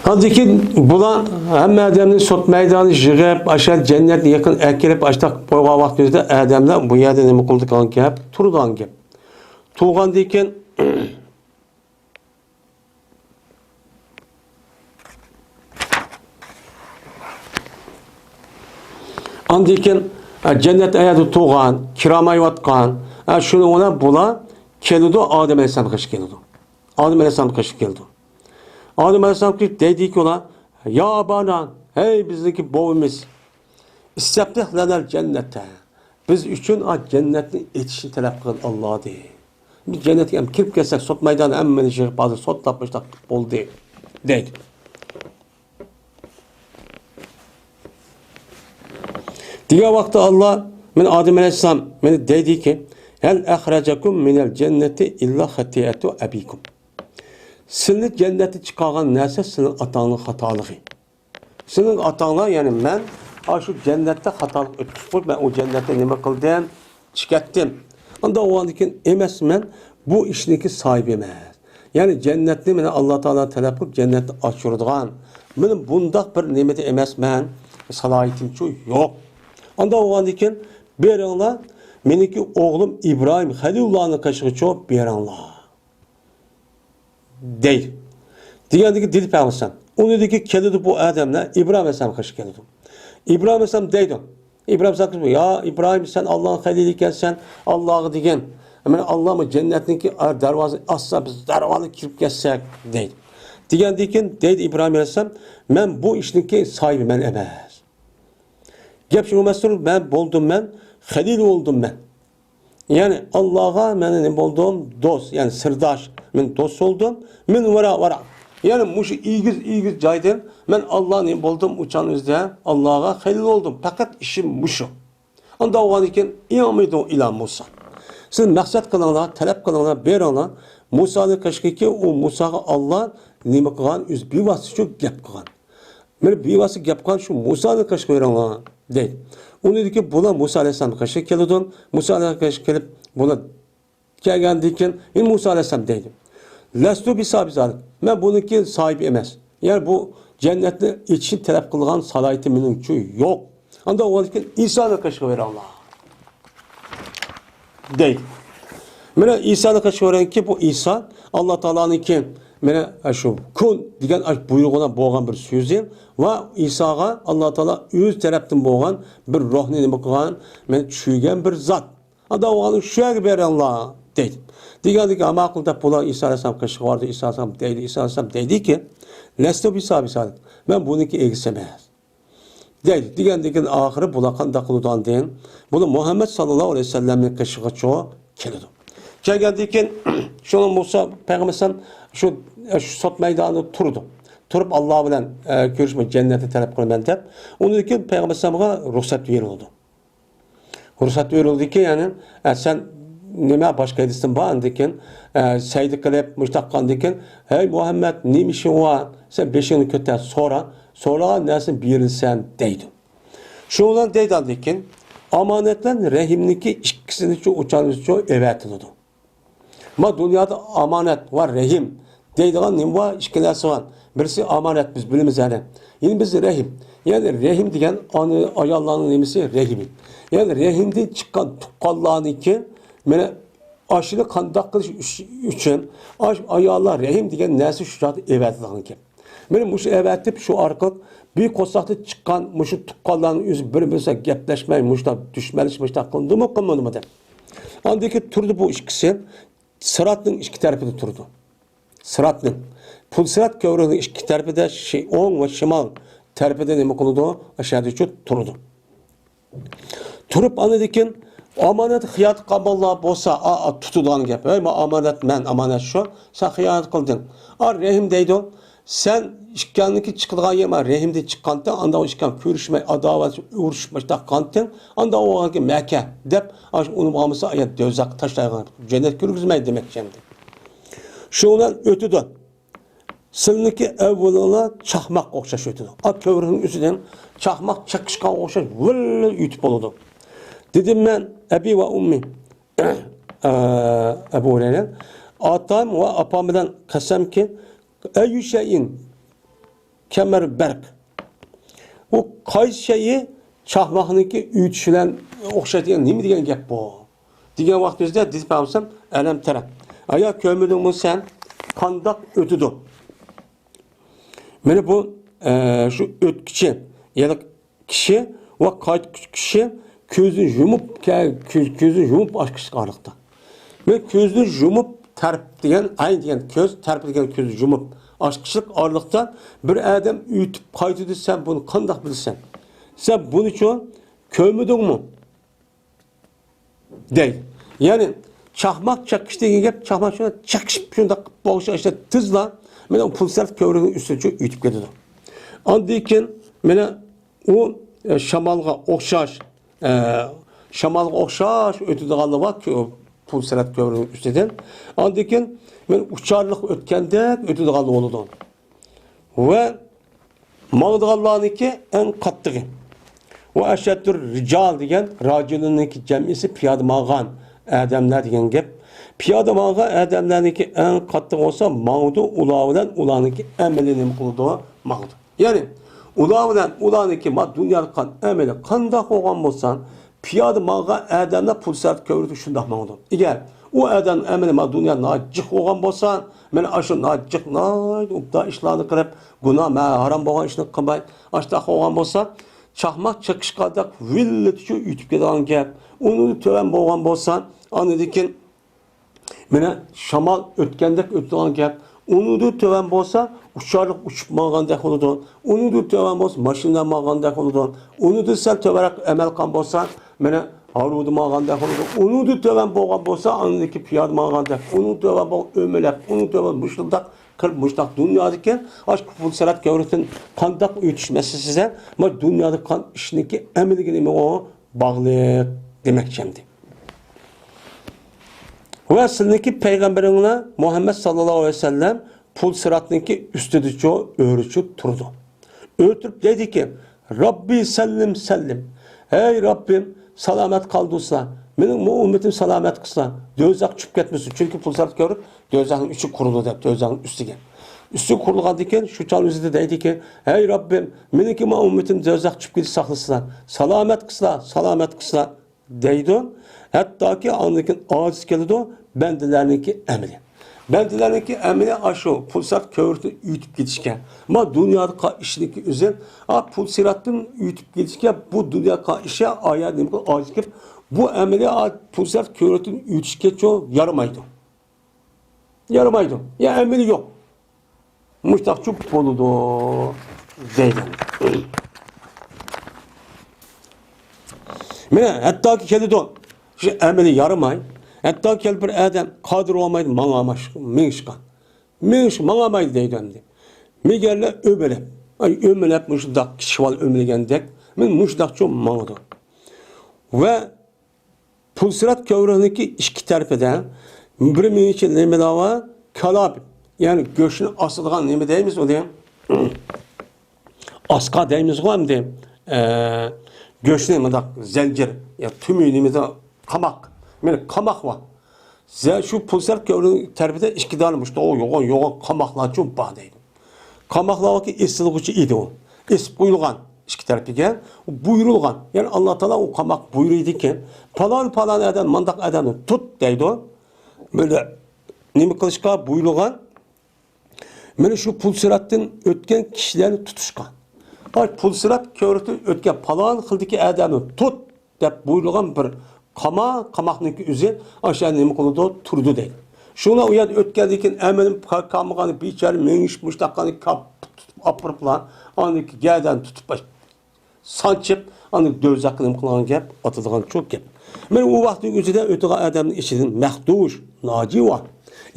ئاندىن كېيىن بۇلار ھەممە ئادەمنى سوت مەيدانىغا يىغىپ، ئاشۇ جەننەتنى يېقىن ئەكىرىپ، ئاشۇنداق قويغان ۋاقتىمىزدا ئادەملەر بۇ يەردە نېمە قىلىدىغان گەپ؟ تۇرىدىغان گەپ. تۇرغاندىن كېيىن ئاندىن كېيىن، ئە، جەننەت ئەيەدە تۇرغان، كىرامايۋاتقان، ئە، شۇنىڭ بىلەن بۇلار كېلىدۇ، ئادەم ئەلەيھىسسالامغا قېرىشىپ كېلىدۇ. ئادەم ئەلەيھىسسالامغا قېرىشىپ كېلىدۇ. ئادەم ئەلەيھىسسالام كېلىپ دەيدىكى ئۇلار، يا ئابانا، ھەي بىزنىڭكى بوۋىمىز، ئىستەفتىھ لەنەل جەننەتە. بىز ئۈچۈن ئا جەننەتنى ئېچىشنى تەلەپ قىلغىن ئاللا دەي. بىز جەننەتكە ھەم كىرىپ كەلسەك، سوت مەيدانى ھەممىنى يىغىپ ھازىر سوتلاپ مۇشۇنداق قىلىپ بولدى دەيدۇ. دېگەن ۋاقىتتا ئاللا، مانا ئادەم ئەلەيھىسسالام مانا دەيدىكى، ھەل ئەخرەجەكۇم مىنەل جەننەتى ئىللا خەتىئەتۇ ئەبىكۇم. سىلنى جەننەتتىن چىقارغان نەرسە سىلىنىڭ ئاتاڭنىڭ خاتالىقى. سىلىنىڭ ئاتاڭلار، يەنى مەن ئاشۇ جەننەتتە خاتالىق ئۆتكۈزۈپ قويۇپ، مەن ئۇ جەننەتنى نېمە قىلدىم؟ چىكەتتىم. ئۇنداق بولغاندىن كېيىن ئەمەس، مەن بۇ ئىشنىڭكى ساھىبى ئەمەس. يەنى جەننەتنى مانا ئاللا تائالا تەلەپ قىلىپ جەننەتنى ئاچۇرىدىغان، مەن بۇنداق بىر نېمىدە ئەمەسمەن، سالاھىيىتىمچۇ يوق. ئۇنداق بولغاندىن كېيىن بېرىڭلار، مېنىڭكى ئوغلۇم ئىبراھىم خەلىلۇللانىڭ قېشىغىچۇ بېرىڭلار. دەيدۇ. دېگەندىكى دېدى پەيغەمبەر ئەلەيھىسسالام. ئۇنىڭدىن كېيىن كېلىدۇ بۇ ئادەملەر ئىبراھىم ئەلەيھىسسالامغا قېرىپ كېلىدۇ. ئىبراھىم ئەلەيھىسسالام دەيدۇ. ئىبراھىم ئەلەيھىسسالام، يا ئىبراھىم، سەن ئاللانىڭ خەلىلى ئىكەنسەن، ئاللاغا دېگەن، مانا ئاللا بۇ جەننەتنىڭكى دەرۋازىسىنى ئاچسا، بىز دەرۋازىغا كىرىپ كەتسەك دەيدۇ. دېگەندىن كېيىن دەيدۇ ئىبراھىم ئەلەيھىسسالام، مەن بۇ ئىشنىڭكى ساھىبى مەن ئەمەس. گەپ شۇ ئەمەستۇر، مەن بولدۇم، مەن خەلىل بولدۇم مەن. يەنى ئاللاغا مەن نېمە بولدۇم؟ دوست، يەنى سىرداش. مەن دوست بولدۇم. مەن ۋارا ۋارا. يەنى مۇشۇ ئېگىز ئېگىز جايدىن مەن ئاللا نېمە بولدۇم؟ ئۇچان ئۆزىدە ئاللاغا خەلىل بولدۇم. پەقەت ئىشىم مۇشۇ. ئاندا بولغاندىن كېيىن، ئىنمىدۇ ئىلا مۇسا. سىز مەقسەت قىلىڭلار، تەلەپ قىلىڭلار، بېرىڭلار. مۇسانى قېشىغىكى ئۇ مۇساغا ئاللا نېمە قىلغان؟ ئۆزى بىۋاسىتە شۇ گەپ قىلغان. مانا بىۋاسىتە گەپ قىلغان شۇ مۇسانى قېشىغا بېرىڭلار دەيدۇ. ئۇنىڭدىن كېيىن بۇلار مۇسا ئەلەيھىسسالام قېشىغا كېلىدۇ. مۇسا ئەلەيھىسسالام قېشىغا كېلىپ، بۇلار كەلگەندىن كېيىن، ئى مۇسا ئەلەيھىسسالام دەيدۇ. لەستۇ بىساھىبى زالىك. مەن بۇنىڭكى ساھىبى ئەمەس. يەنى بۇ جەننەتنى ئېچىشنى تەلەپ قىلغان سالاھىيىتىم مېنىڭچۇ يوق. ئاندا ئۇنىڭدىن كېيىن ئىسانى قېشىغا بېرىڭلار دەيدۇ. مانا ئىسانى قېشىغا بېرىڭكى، بۇ ئىسا ئاللا تائالانىڭكى مانا شۇ كۇن دېگەن بۇيرۇقىدا بولغان بىر سۆزى ۋە ئىساغا ئاللا تائالا ئۆز تەرەپتىن بولغان بىر روھنى نېمە قىلغان، مانا چۈشۈرگەن بىر زات. ئاندا ئۇلارنى شۇ يەرگە بېرىڭلار دەيدۇ. دېگەندىكىن، ماقۇل دەپ بۇلار ئىسا ئەلەيھىسسالام قېشىغا باردى. ئىسا ئەلەيھىسسالام دەيدۇ، ئىسا ئەلەيھىسسالام دەيدىكى، لەستۇ بىساھىبى زالىك. مەن بۇنىڭكى ئىگىسى ئەمەس دەيدۇ. دېگەندىكىن، ئاخىرى بۇلار قانداق قىلىدۇ ئاندىن؟ بۇلار مۇھەممەد ساللاللاھۇ ئەلەيھى ۋەسەللەمنىڭ قېشىغىچۇ كېلىدۇ. كەلگەندىن كېيىن، شۇنىڭ مۇسا پەيغەمبەر ئەلەيھىسسالام شۇ، شۇ سوت مەيدانىدا تۇرىدۇ. تۇرۇپ، ئاللا بىلەن، ئە، كۆرۈشمەي جەننەتنى تەلەپ قىلىمەن دەپ. ئۇنىڭدىن كېيىن پەيغەمبەر ئەلەيھىسسالامغا رۇخسەت بېرىلىدۇ. رۇخسەت بېرىلدىكى، يەنى، ئە، سەن نېمە باشقا ھەدىستىن بار ئاندىن كېيىن، ئە، سەيدە قىلىپ، مۇشتاق قىلغاندىن كېيىن، ھەي مۇھەممەد، نېمە ئىشىڭ بار؟ سەن بېشىڭنى كۆتەر، سورا. سورىغان نەرسىنى بېرىلسەن دەيدۇ. شۇنىڭ بىلەن دەيدۇ ئاندىن كېيىن، ئامانەت بىلەن رەھىمنىڭكى ئىككىسىنىچۇ ئۇچانىچۇ ئەۋەتىلىدۇ. ما دۇنيادا ئامانەت ۋە رەھىم دەيدىغان نېمە بار؟ ئىككى نەرسە بار. بىرسى ئامانەت، بىز بىلىمىز يەنى. يەنە بىز رەھىم. يەنى رەھىم دېگەن ئانا، ئاياللارنىڭ نېمىسى؟ رەھىمى. يەنى رەھىمدىن چىققان تۇغقانلارنىڭكى، مانا، ئاشۇنى قانداق قىلىش ئۈچ-، ئۈچۈن ئاش-، ئاياللار رەھىم دېگەن نەرسە شۇ چاغدا ئەۋەتىدىغان گەپ. مانا مۇشۇ ئەۋەتىپ، شۇ ئارقىلىق بىر قورساقتىن چىققان مۇشۇ تۇغقانلارنىڭ ئۆزى بىر-بىرسىگە گەپلەشمەي، مۇشۇنداق دۈشمەنلىشىپ، مۇشۇنداق قىلدىمۇ، قىلمىدىمۇ دەپ. ئاندىن كېيىن تۇرىدۇ بۇ ئىككىسى، سىراتنىڭ ئىككى تەرىپىدە تۇرىدۇ. سىراتنىڭ، پۇل سىرات كۆۋرۈكنىڭ ئىككى تەرىپىدە، شى-، ئوڭ ۋە شىمال تەرىپىدە نېمە قىلىدۇ؟ ئاشۇ يەردە تۇرىدۇ. تۇرۇپ ئاندىن كېيىن ئامانەت خىيانەت قىلغانلار بولسا، ئا، ئا، تۇتىدىغان گەپ. ھەي، ما ئامانەت مەن، ئامانەت شۇ، سەن خىيانەت قىلدىڭ. ئا، رەھىم دەيدۇ. سەن ئىككىڭنىڭكى چىقىدىغان يېرى ما رەھىمدىن چىققانتىڭ، ئاندا ئۇ ئىككىڭ كۆرۈشمەي، ئاداۋەت، ئۇرۇشۇپ، مۇشتاق قىلغانتىڭ، ئاندا ئۇ مەكە دەپ، ئاشۇ ئۇنى بولمىسا، ئايا دوزاخقا تاشلايدىغان، جەننەتكە كىرگۈزمەيدۇ دېمەكچى ئەمدى. شۇ بىلەن ئۆتىدۇ. سىلىنىڭكى ئەھۋالىڭلار چاقماققا ئوخشاش ئۆتىدۇ. ئا، كۆۋرۈكنىڭ ئۈستىدىن چاقماق چېقىشقا ئوخشاش ۋىللا ئۆتۈپ بولىدۇ. دېدىم مەن، ئەبى ۋە ئۇممى، ئە، ئەبۇ ھۇرەيرە، ئاتام ۋە ئاپام بىلەن قەسەمكى، ئەييۇ شەيئىن كەمەر بەرق. ئۇ قايسى شەيئى چاقماقنىڭكى ئۆتۈشى بىلەن ئوخشايدىغان نېمە دېگەن گەپ بۇ؟ دېگەن ۋاقتىمىزدا دېدى پەيغەمبەر، ئەلەم تەرە. ئايا، كۆرمىدىڭمۇ سەن؟ قانداق ئۆتىدۇ؟ مانا بۇ، ئە، شۇ ئۆتكۈچى، يەنى كىشى ۋە قايتقۇچى كىشى كۆزىنى يۇمۇپ، كە-، كۆز-، كۆزىنى يۇمۇپ ئاچقۇچىلىق ئارىلىقتا. مانا كۆزىنى يۇمۇپ تەرەپ دېگەن، ئەين دېگەن كۆز، تەرەپ دېگەن كۆزنى يۇمۇپ ئاچقۇچىلىق ئارىلىقتا بىر ئادەم ئۆتۈپ قايتىدۇ، سەن بۇنى قانداق بىلىسەن؟ سەن بۇنىچۇ كۆرمىدىڭمۇ؟ دەيدۇ. يەنى چاقماق چېقىش دېگەن گەپ، چاقماق شۇنداق چېقىشىپ، شۇنداق بولۇشى ئىشتە تېزلا، مانا ئۇ پۇل سىرات كۆۋرۈكنىڭ ئۈستىدىن ئۆتۈپ كېتىدۇ. ئاندىن كېيىن مانا ئۇ، ئە، شامالغا ئوخشاش، ئە، شامالغا ئوخشاش ئۆتىدىغانلار بار، كۆ-، پۇل سىرات كۆۋرۈكنىڭ ئۈستىدىن. ئاندىن كېيىن مانا ئۇچارلىق ئۆتكەندەك ئۆتىدىغانلار بولىدۇ. ۋە ماڭىدىغانلارنىڭكى ئەڭ قاتتىقى. ۋە ئەشەددۇر رىجال دېگەن راجۇلۇننىڭكى جەمئىسى پىيادە ماڭغان ئادەملەر دېگەن گەپ. پىيادە ماڭغان ئادەملەرنىڭكى ئەڭ قاتتىقى بولسا ماڭىدۇ، ئۇلار بىلەن ئۇلارنىڭكى ئەمىلى نېمە قىلىدۇ؟ ماڭىدۇ. يەنى ئۇلار بىلەن ئۇلارنىڭكى ما دۇنيادا قىلغان ئەمىلى قانداق بولغان بولسا، پىيادە ماڭغان ئادەملەر پۇل سىرات كۆۋرۈكتە شۇنداق ماڭىدۇ. ئەگەر ئۇ ئادەم ئەمەلىي مانا دۇنيا ناجىق بولغان بولسا، مانا ئاشۇ ناجىق، ناھايىتى ئوبدان ئىشلارنى قىلىپ، گۇناھ، مە-، ھارام بولغان ئىشنى قىلماي، ئاشۇنداق بولغان بولسا، چاقماق چېقىشقاندەك ۋىللىتىچە ئۆتۈپ كېتىدىغان گەپ. ئۇنىڭدىن تۆۋەن بولغان بولسا، ئاندىن كېيىن مانا شامال ئۆتكەندەك ئۆتىدىغان گەپ. ئۇنىڭدىن تۆۋەن بولسا، ئۇچارلىق ئۇچۇپ ماڭغاندەك بولىدۇ. ئۇنىڭدىن تۆۋەن بولسا، ماشىنىدا ماڭغاندەك بولىدۇ. ئۇنىڭدىن سەل تۆۋەنرەك ئەمەل قىلغان بولسا، مانا ھارۋىدا ماڭغاندەك بولىدۇ. ئۇنىڭدىن تۆۋەن بولغان بولسا، ئاندىن كېيىن پىيادە ماڭغاندەك. ئۇنىڭدىن تۆۋەن بولغان ئۆمىلەپ، ئۇنىڭدىن تۆۋەن مۇشۇنداق قىلىپ، مۇشۇنداق دۇنيادىكى ئاشۇ پۇل سىرات كۆۋرۈكتىن قانداق ئۆتۈش مەسىلىسىدە، ما دۇنيادا قان ئىشنىكى ئەمەلىيگە نېمە ئۇ باغلىق دېمەكچى ئەمدى. ۋە سىلىنىڭكى پەيغەمبىرىڭلار مۇھەممەد ساللاللاھۇ ئەلەيھى ۋەسەللەم پۇل سىراتنىڭكى ئۈستىدىچۇ ئۆرۈچۈپ تۇرىدۇ. ئۆرۈپ دەيدىكى، رەببى سەللىم سەللىم. ھەي رەببىم، سالامەت قالدۇرسىلا، مېنىڭ بۇ ئۈممىتىم سالامەت قىلسىلا، دوزاخ چۈشۈپ كەتمىسۇن. چۈنكى پۇل سىرات كۆۋرۈك دوزاخنىڭ ئىچىگە قۇرۇلىدۇ دەپ، دوزاخنىڭ ئۈستىگە. ئۈستىگە قۇرۇلغاندىن كېيىن شۇ چاغ ئۆزىدە دەيدىكى، ھەي رەببىم، مېنىڭكى بۇ ئۈممىتىم دوزاخ چۈشۈپ كېتىش ساقلىسىلا، سالامەت قىلسىلا، سالامەت قىلسىلا. دەيدۇ. ھەتتاكى ئاندىن كېيىن ئاجىز كېلىدۇ، بەندىلەرنىڭكى ئەمىلى. بەندىلەرنىڭكى ئەمىلى ئاشۇ پۇل سىرات كۆۋرۈكتىن ئۆتۈپ كېتىشكە. ما دۇنيادا قا-، ئىشنىكى ئۆزى، ئا، پۇل سىراتتىن ئۆتۈپ كېتىشكە، بۇ دۇنيا قا-، ئىشى ئايا نېمە قىلىپ ئاجىز كېلىپ، بۇ ئەمىلى، ئا، پۇل سىرات كۆۋرۈكتىن ئۆتۈشكەچۇ يارىمايدۇ. يارىمايدۇ. يا ئەمىلى يوق. مۇشتاقچۇ بولىدۇ دەيدۇ. مانا ھەتتاكى كېلىدۇ. شۇ ئەمىلى يارىماي. ھەتتاكى كېلىپ بىر ئادەم قادىر بولمايدۇ ماڭا ماش-، مېڭىشقا. مېڭىش ماڭالمايدۇ دەيدۇ ئەمدى. مېگەرلەر ئۆمىلەپ. ئاي، ئۆمىلەپ مۇشۇنداق كىچىك بالا ئۆمىلىگەندەك. مانا مۇشۇنداقچۇ ماڭىدۇ. ۋە پۇل سىرات كۆۋرۈكنىڭكى ئىككى تەرىپىدە بىر مىڭىچە نېمىلەر بار؟ كالاب، يەنى گۆشنى ئاسىدىغان نېمە دەيمىز ئۇنى؟ ئاسقا دەيمىزغۇ ئەمدى. ئە، گۆشنى مۇنداق زەنجىر، يا تۈمۈ نېمىدە قاماق. مانا قاماق بار. زە-، شۇ پۇل سىرات كۆۋرۈكنىڭ تەرىپىدە ئىككى دانە مۇشۇنداق يوغان، يوغان قاماقلارچۇ بار دەيدۇ. قاماقلارنىڭكى ئېسىلغۇچى ئىدى ئۇ. ئېسىپ قويۇلغان ئىككى تەرىپىگە. بۇيرۇلغان. يەنى ئاللا تائالا ئۇ قاماق بۇيرۇيدىكەن، پالان، پالان ئادەم، مانداق ئادەمنى تۇت دەيدۇ. بىر نېمە قىلىشقا بۇيرۇلغان؟ مانا شۇ پۇل سىراتتىن ئۆتكەن كىشىلەرنى تۇتۇشقا. ئاي، پۇل سىرات كۆۋرۈكتىن ئۆتكەن پالان خىلدىكى ئادەمنى تۇت دەپ بۇيرۇلغان بىر قاما-، قاماقنىڭكى ئۆزى ئاشۇ يەردە نېمە قىلىدۇ؟ تۇرىدۇ دەيدۇ. شۇڭا ئۇ يەردە ئۆتكەندىن كېيىن ئەمىلى قا-، قالمىغان بىچارە مېڭىش مۇشۇنداق قىلىپ كاپ-، تۇتۇپ ئاپىرىپلا، ئاندىن كېيىن گەدەنى تۇتۇپ باش-، سانچىپ، ئاندىن دوزاخقا نېمە قىلغان گەپ، ئاتىدىغان چوق گەپ. مانا ئۇ ۋاقىتنىڭ ئۆزىدە ئۆتىدىغان ئادەمنىڭ ئىچىدىن مەخدۇش، ناجى بار.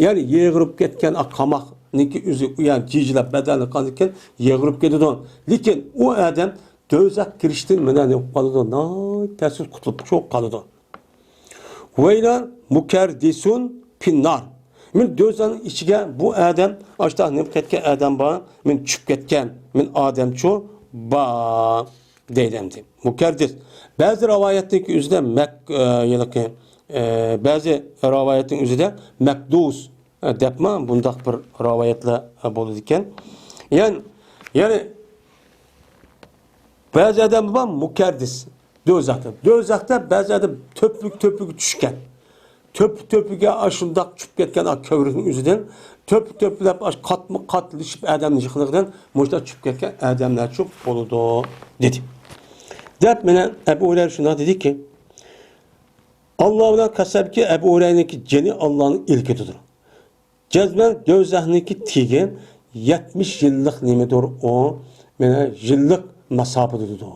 يەنى يىغىرىپ كەتكەن ئا قاماقنىڭكى ئۆزى ئۇ يەنى جىجىلاپ بەدەنلىك قاندىكىن يىغىرىپ كېتىدۇ. لېكىن ئۇ ئادەم دوزاخ كىرىشتىن مانا نېمە قىلىپ قالىدۇ؟ ناھايىتى تەسىر قۇتۇلۇپ چوق قالىدۇ. ۋەيلان مۇكەردىسۇن پىننار. مانا دوزاخنىڭ ئىچىگە بۇ ئادەم، ئاشتا نېمە كەتكەن ئادەم بار، مانا چۈشۈپ كەتكەن، مانا ئادەمچۇ بار دەيدۇ ئەمدى. مۇكەردىس. بەزى رىۋايەتتىكى ئۆزىدە مەك-، ئە، يەنىكى، ئە، بەزى رىۋايەتنىڭ ئۆزىدە مەكدۇس، ئە، دەپمۇ بۇنداق بىر رىۋايەتلەر، ئە، بولىدىكەن. يەنى، يەنى بەزى ئادەم بار مۇكەردىس. دوزاختا. دوزاختا بەزى ئادەم تۆپۈك-تۆپۈككە چۈشكەن. تۆپە-تۆپىگە ئاشۇنداق چۈشۈپ كەتكەن ئا كۆۋرۈكنىڭ ئۆزىدىن تۆپە-تۆپىلەپ ئاش قاتمۇ قات لىشىپ ئادەمنى يىقىلىغىدىن مۇشۇنداق چۈشۈپ كەتكەن ئادەملەرچۇ بولىدۇ، دېدى. دەپ مانا ئەبۇ ھۇرەيرە شۇنداق دېدىكى، ئاللا بىلەن قەسەمكى، ئەبۇ ھۇرەيرىنىڭكى جېنى ئاللانىڭ ئىلكىدىدۇر. جەزمەن دوزاخنىڭكى تېگى يەتمىش يىللىق نېمىدۇر ئۇ، مانا يىللىق ماساپىدىدۇر.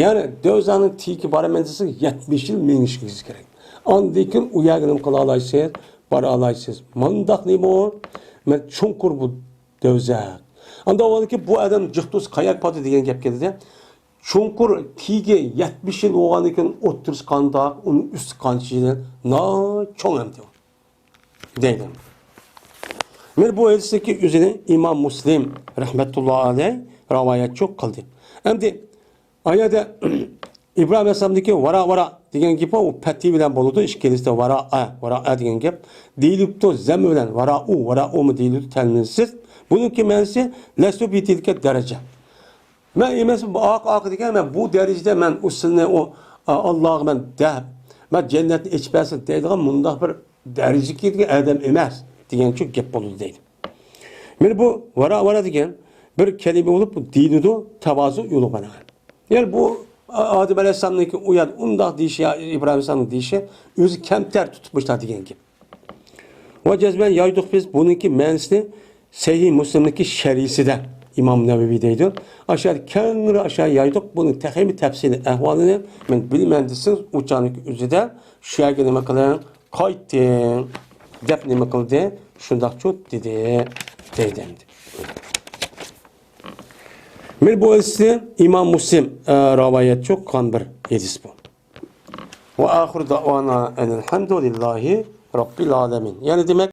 يەنى دوزاخنىڭ تېگىگە بارىمەن دېسە يەتمىش يىل مېڭىشىڭىز كېرەك. ئاندىن كېيىن ئۇ يەرگە نېمە قىلالايسىز؟ بارالايسىز. مانداق نېمە ئۇ؟ مانا چوڭقۇر بۇ دوزاخ. ئاندا ئۇنىڭكى بۇ ئادەم جىق تۇرسا قاياق پاتى دېگەن گەپ كېلىدى. چوڭقۇر تېگى يەتمىش يىل بولغاندىن كېيىن ئوتتۇرىسى قانداق، ئۇنىڭ ئۈستى قانچە يىل؟ ناھايىتى چوڭ ئەمدى. دەيدۇ. مانا بۇ ھەدىسنىڭكى ئۆزىنى ئىمام مۇسلىم رەھمەتۇللا ئەلەيھ رىۋايەتچۇ قىلدى. ئەمدى ئايەدە ئىبراھىم ئەلەيھىسسالامدىكى ۋارا ۋارا دېگەن گېپى ئۇ پەتھى بىلەن بولىدۇ. ئىككىلىسىدە ۋارا ئە، ۋارا ئە دېگەن گەپ دېيىلىپتۇ. زەممە بىلەن ۋارا ئۇ، ۋارا ئۇمۇ دېيىلىدۇ تەنۋىنسىز. بۇنىڭكى مەنىسى لەستۇ بىتىلكە دەرەجە. مەن ئەمەس، بۇ ئاق، ئاق دېگەن، مەن بۇ دەرىجىدە مەن ئۇ سىلنى ئۇ، ئا، ئاللاغا مەن دەپ، مەن جەننەتنى ئېچىپ بەرسۇن دەيدىغان مۇنداق بىر دەرىجىگە كىرگەن ئادەم ئەمەس دېگەنچۇ گەپ بولىدۇ دەيدۇ. مانا بۇ ۋارا ۋارا دېگەن بىر كەلىمە بولۇپ، بۇ دېيىلىدۇ، تاۋازۇ يولىغا مانا. يەنى بۇ ئادەم ئەلەيھىسسالامنىڭكى ئۇ يەردە ئۇنداق دېيىشى، يا ئىبراھىم ئەلەيھىسسالامنىڭ دېيىشى ئۆزى كەمتەر تۇتۇپ باشلاپ دېگەن گەپ. ۋە جەزمەن يايدۇق بىز بۇنىڭكى مەنىسىنى سەھىھ مۇسلىمنىڭكى شەرھىسىدە ئىمام نەۋەۋى دەيدۇ. ئاشۇ يەردە كەڭرى ئاشۇ يايدۇق، بۇنىڭ تېخىمۇ تەپسىلىي ئەھۋالىنى مەن بىلىمەن دېسىڭىز، ئۇ چاغنىڭكى ئۆزىدە شۇ يەرگە نېمە قىلىڭ، قايتىڭ دەپ نېمە قىلدى؟ شۇنداقچۇ دېدى، دەيدۇ ئەمدى. مانا بۇ ھەدىسنى ئىمام مۇسلىم، ئە، رىۋايەتچۇ قىلغان بىر ھەدىس بۇ. ۋە ئاخىرۇ دەئۋانا ئەنىل ھەمدۇلىللاھى رەببىل ئالەمىن. يەنى دېمەك،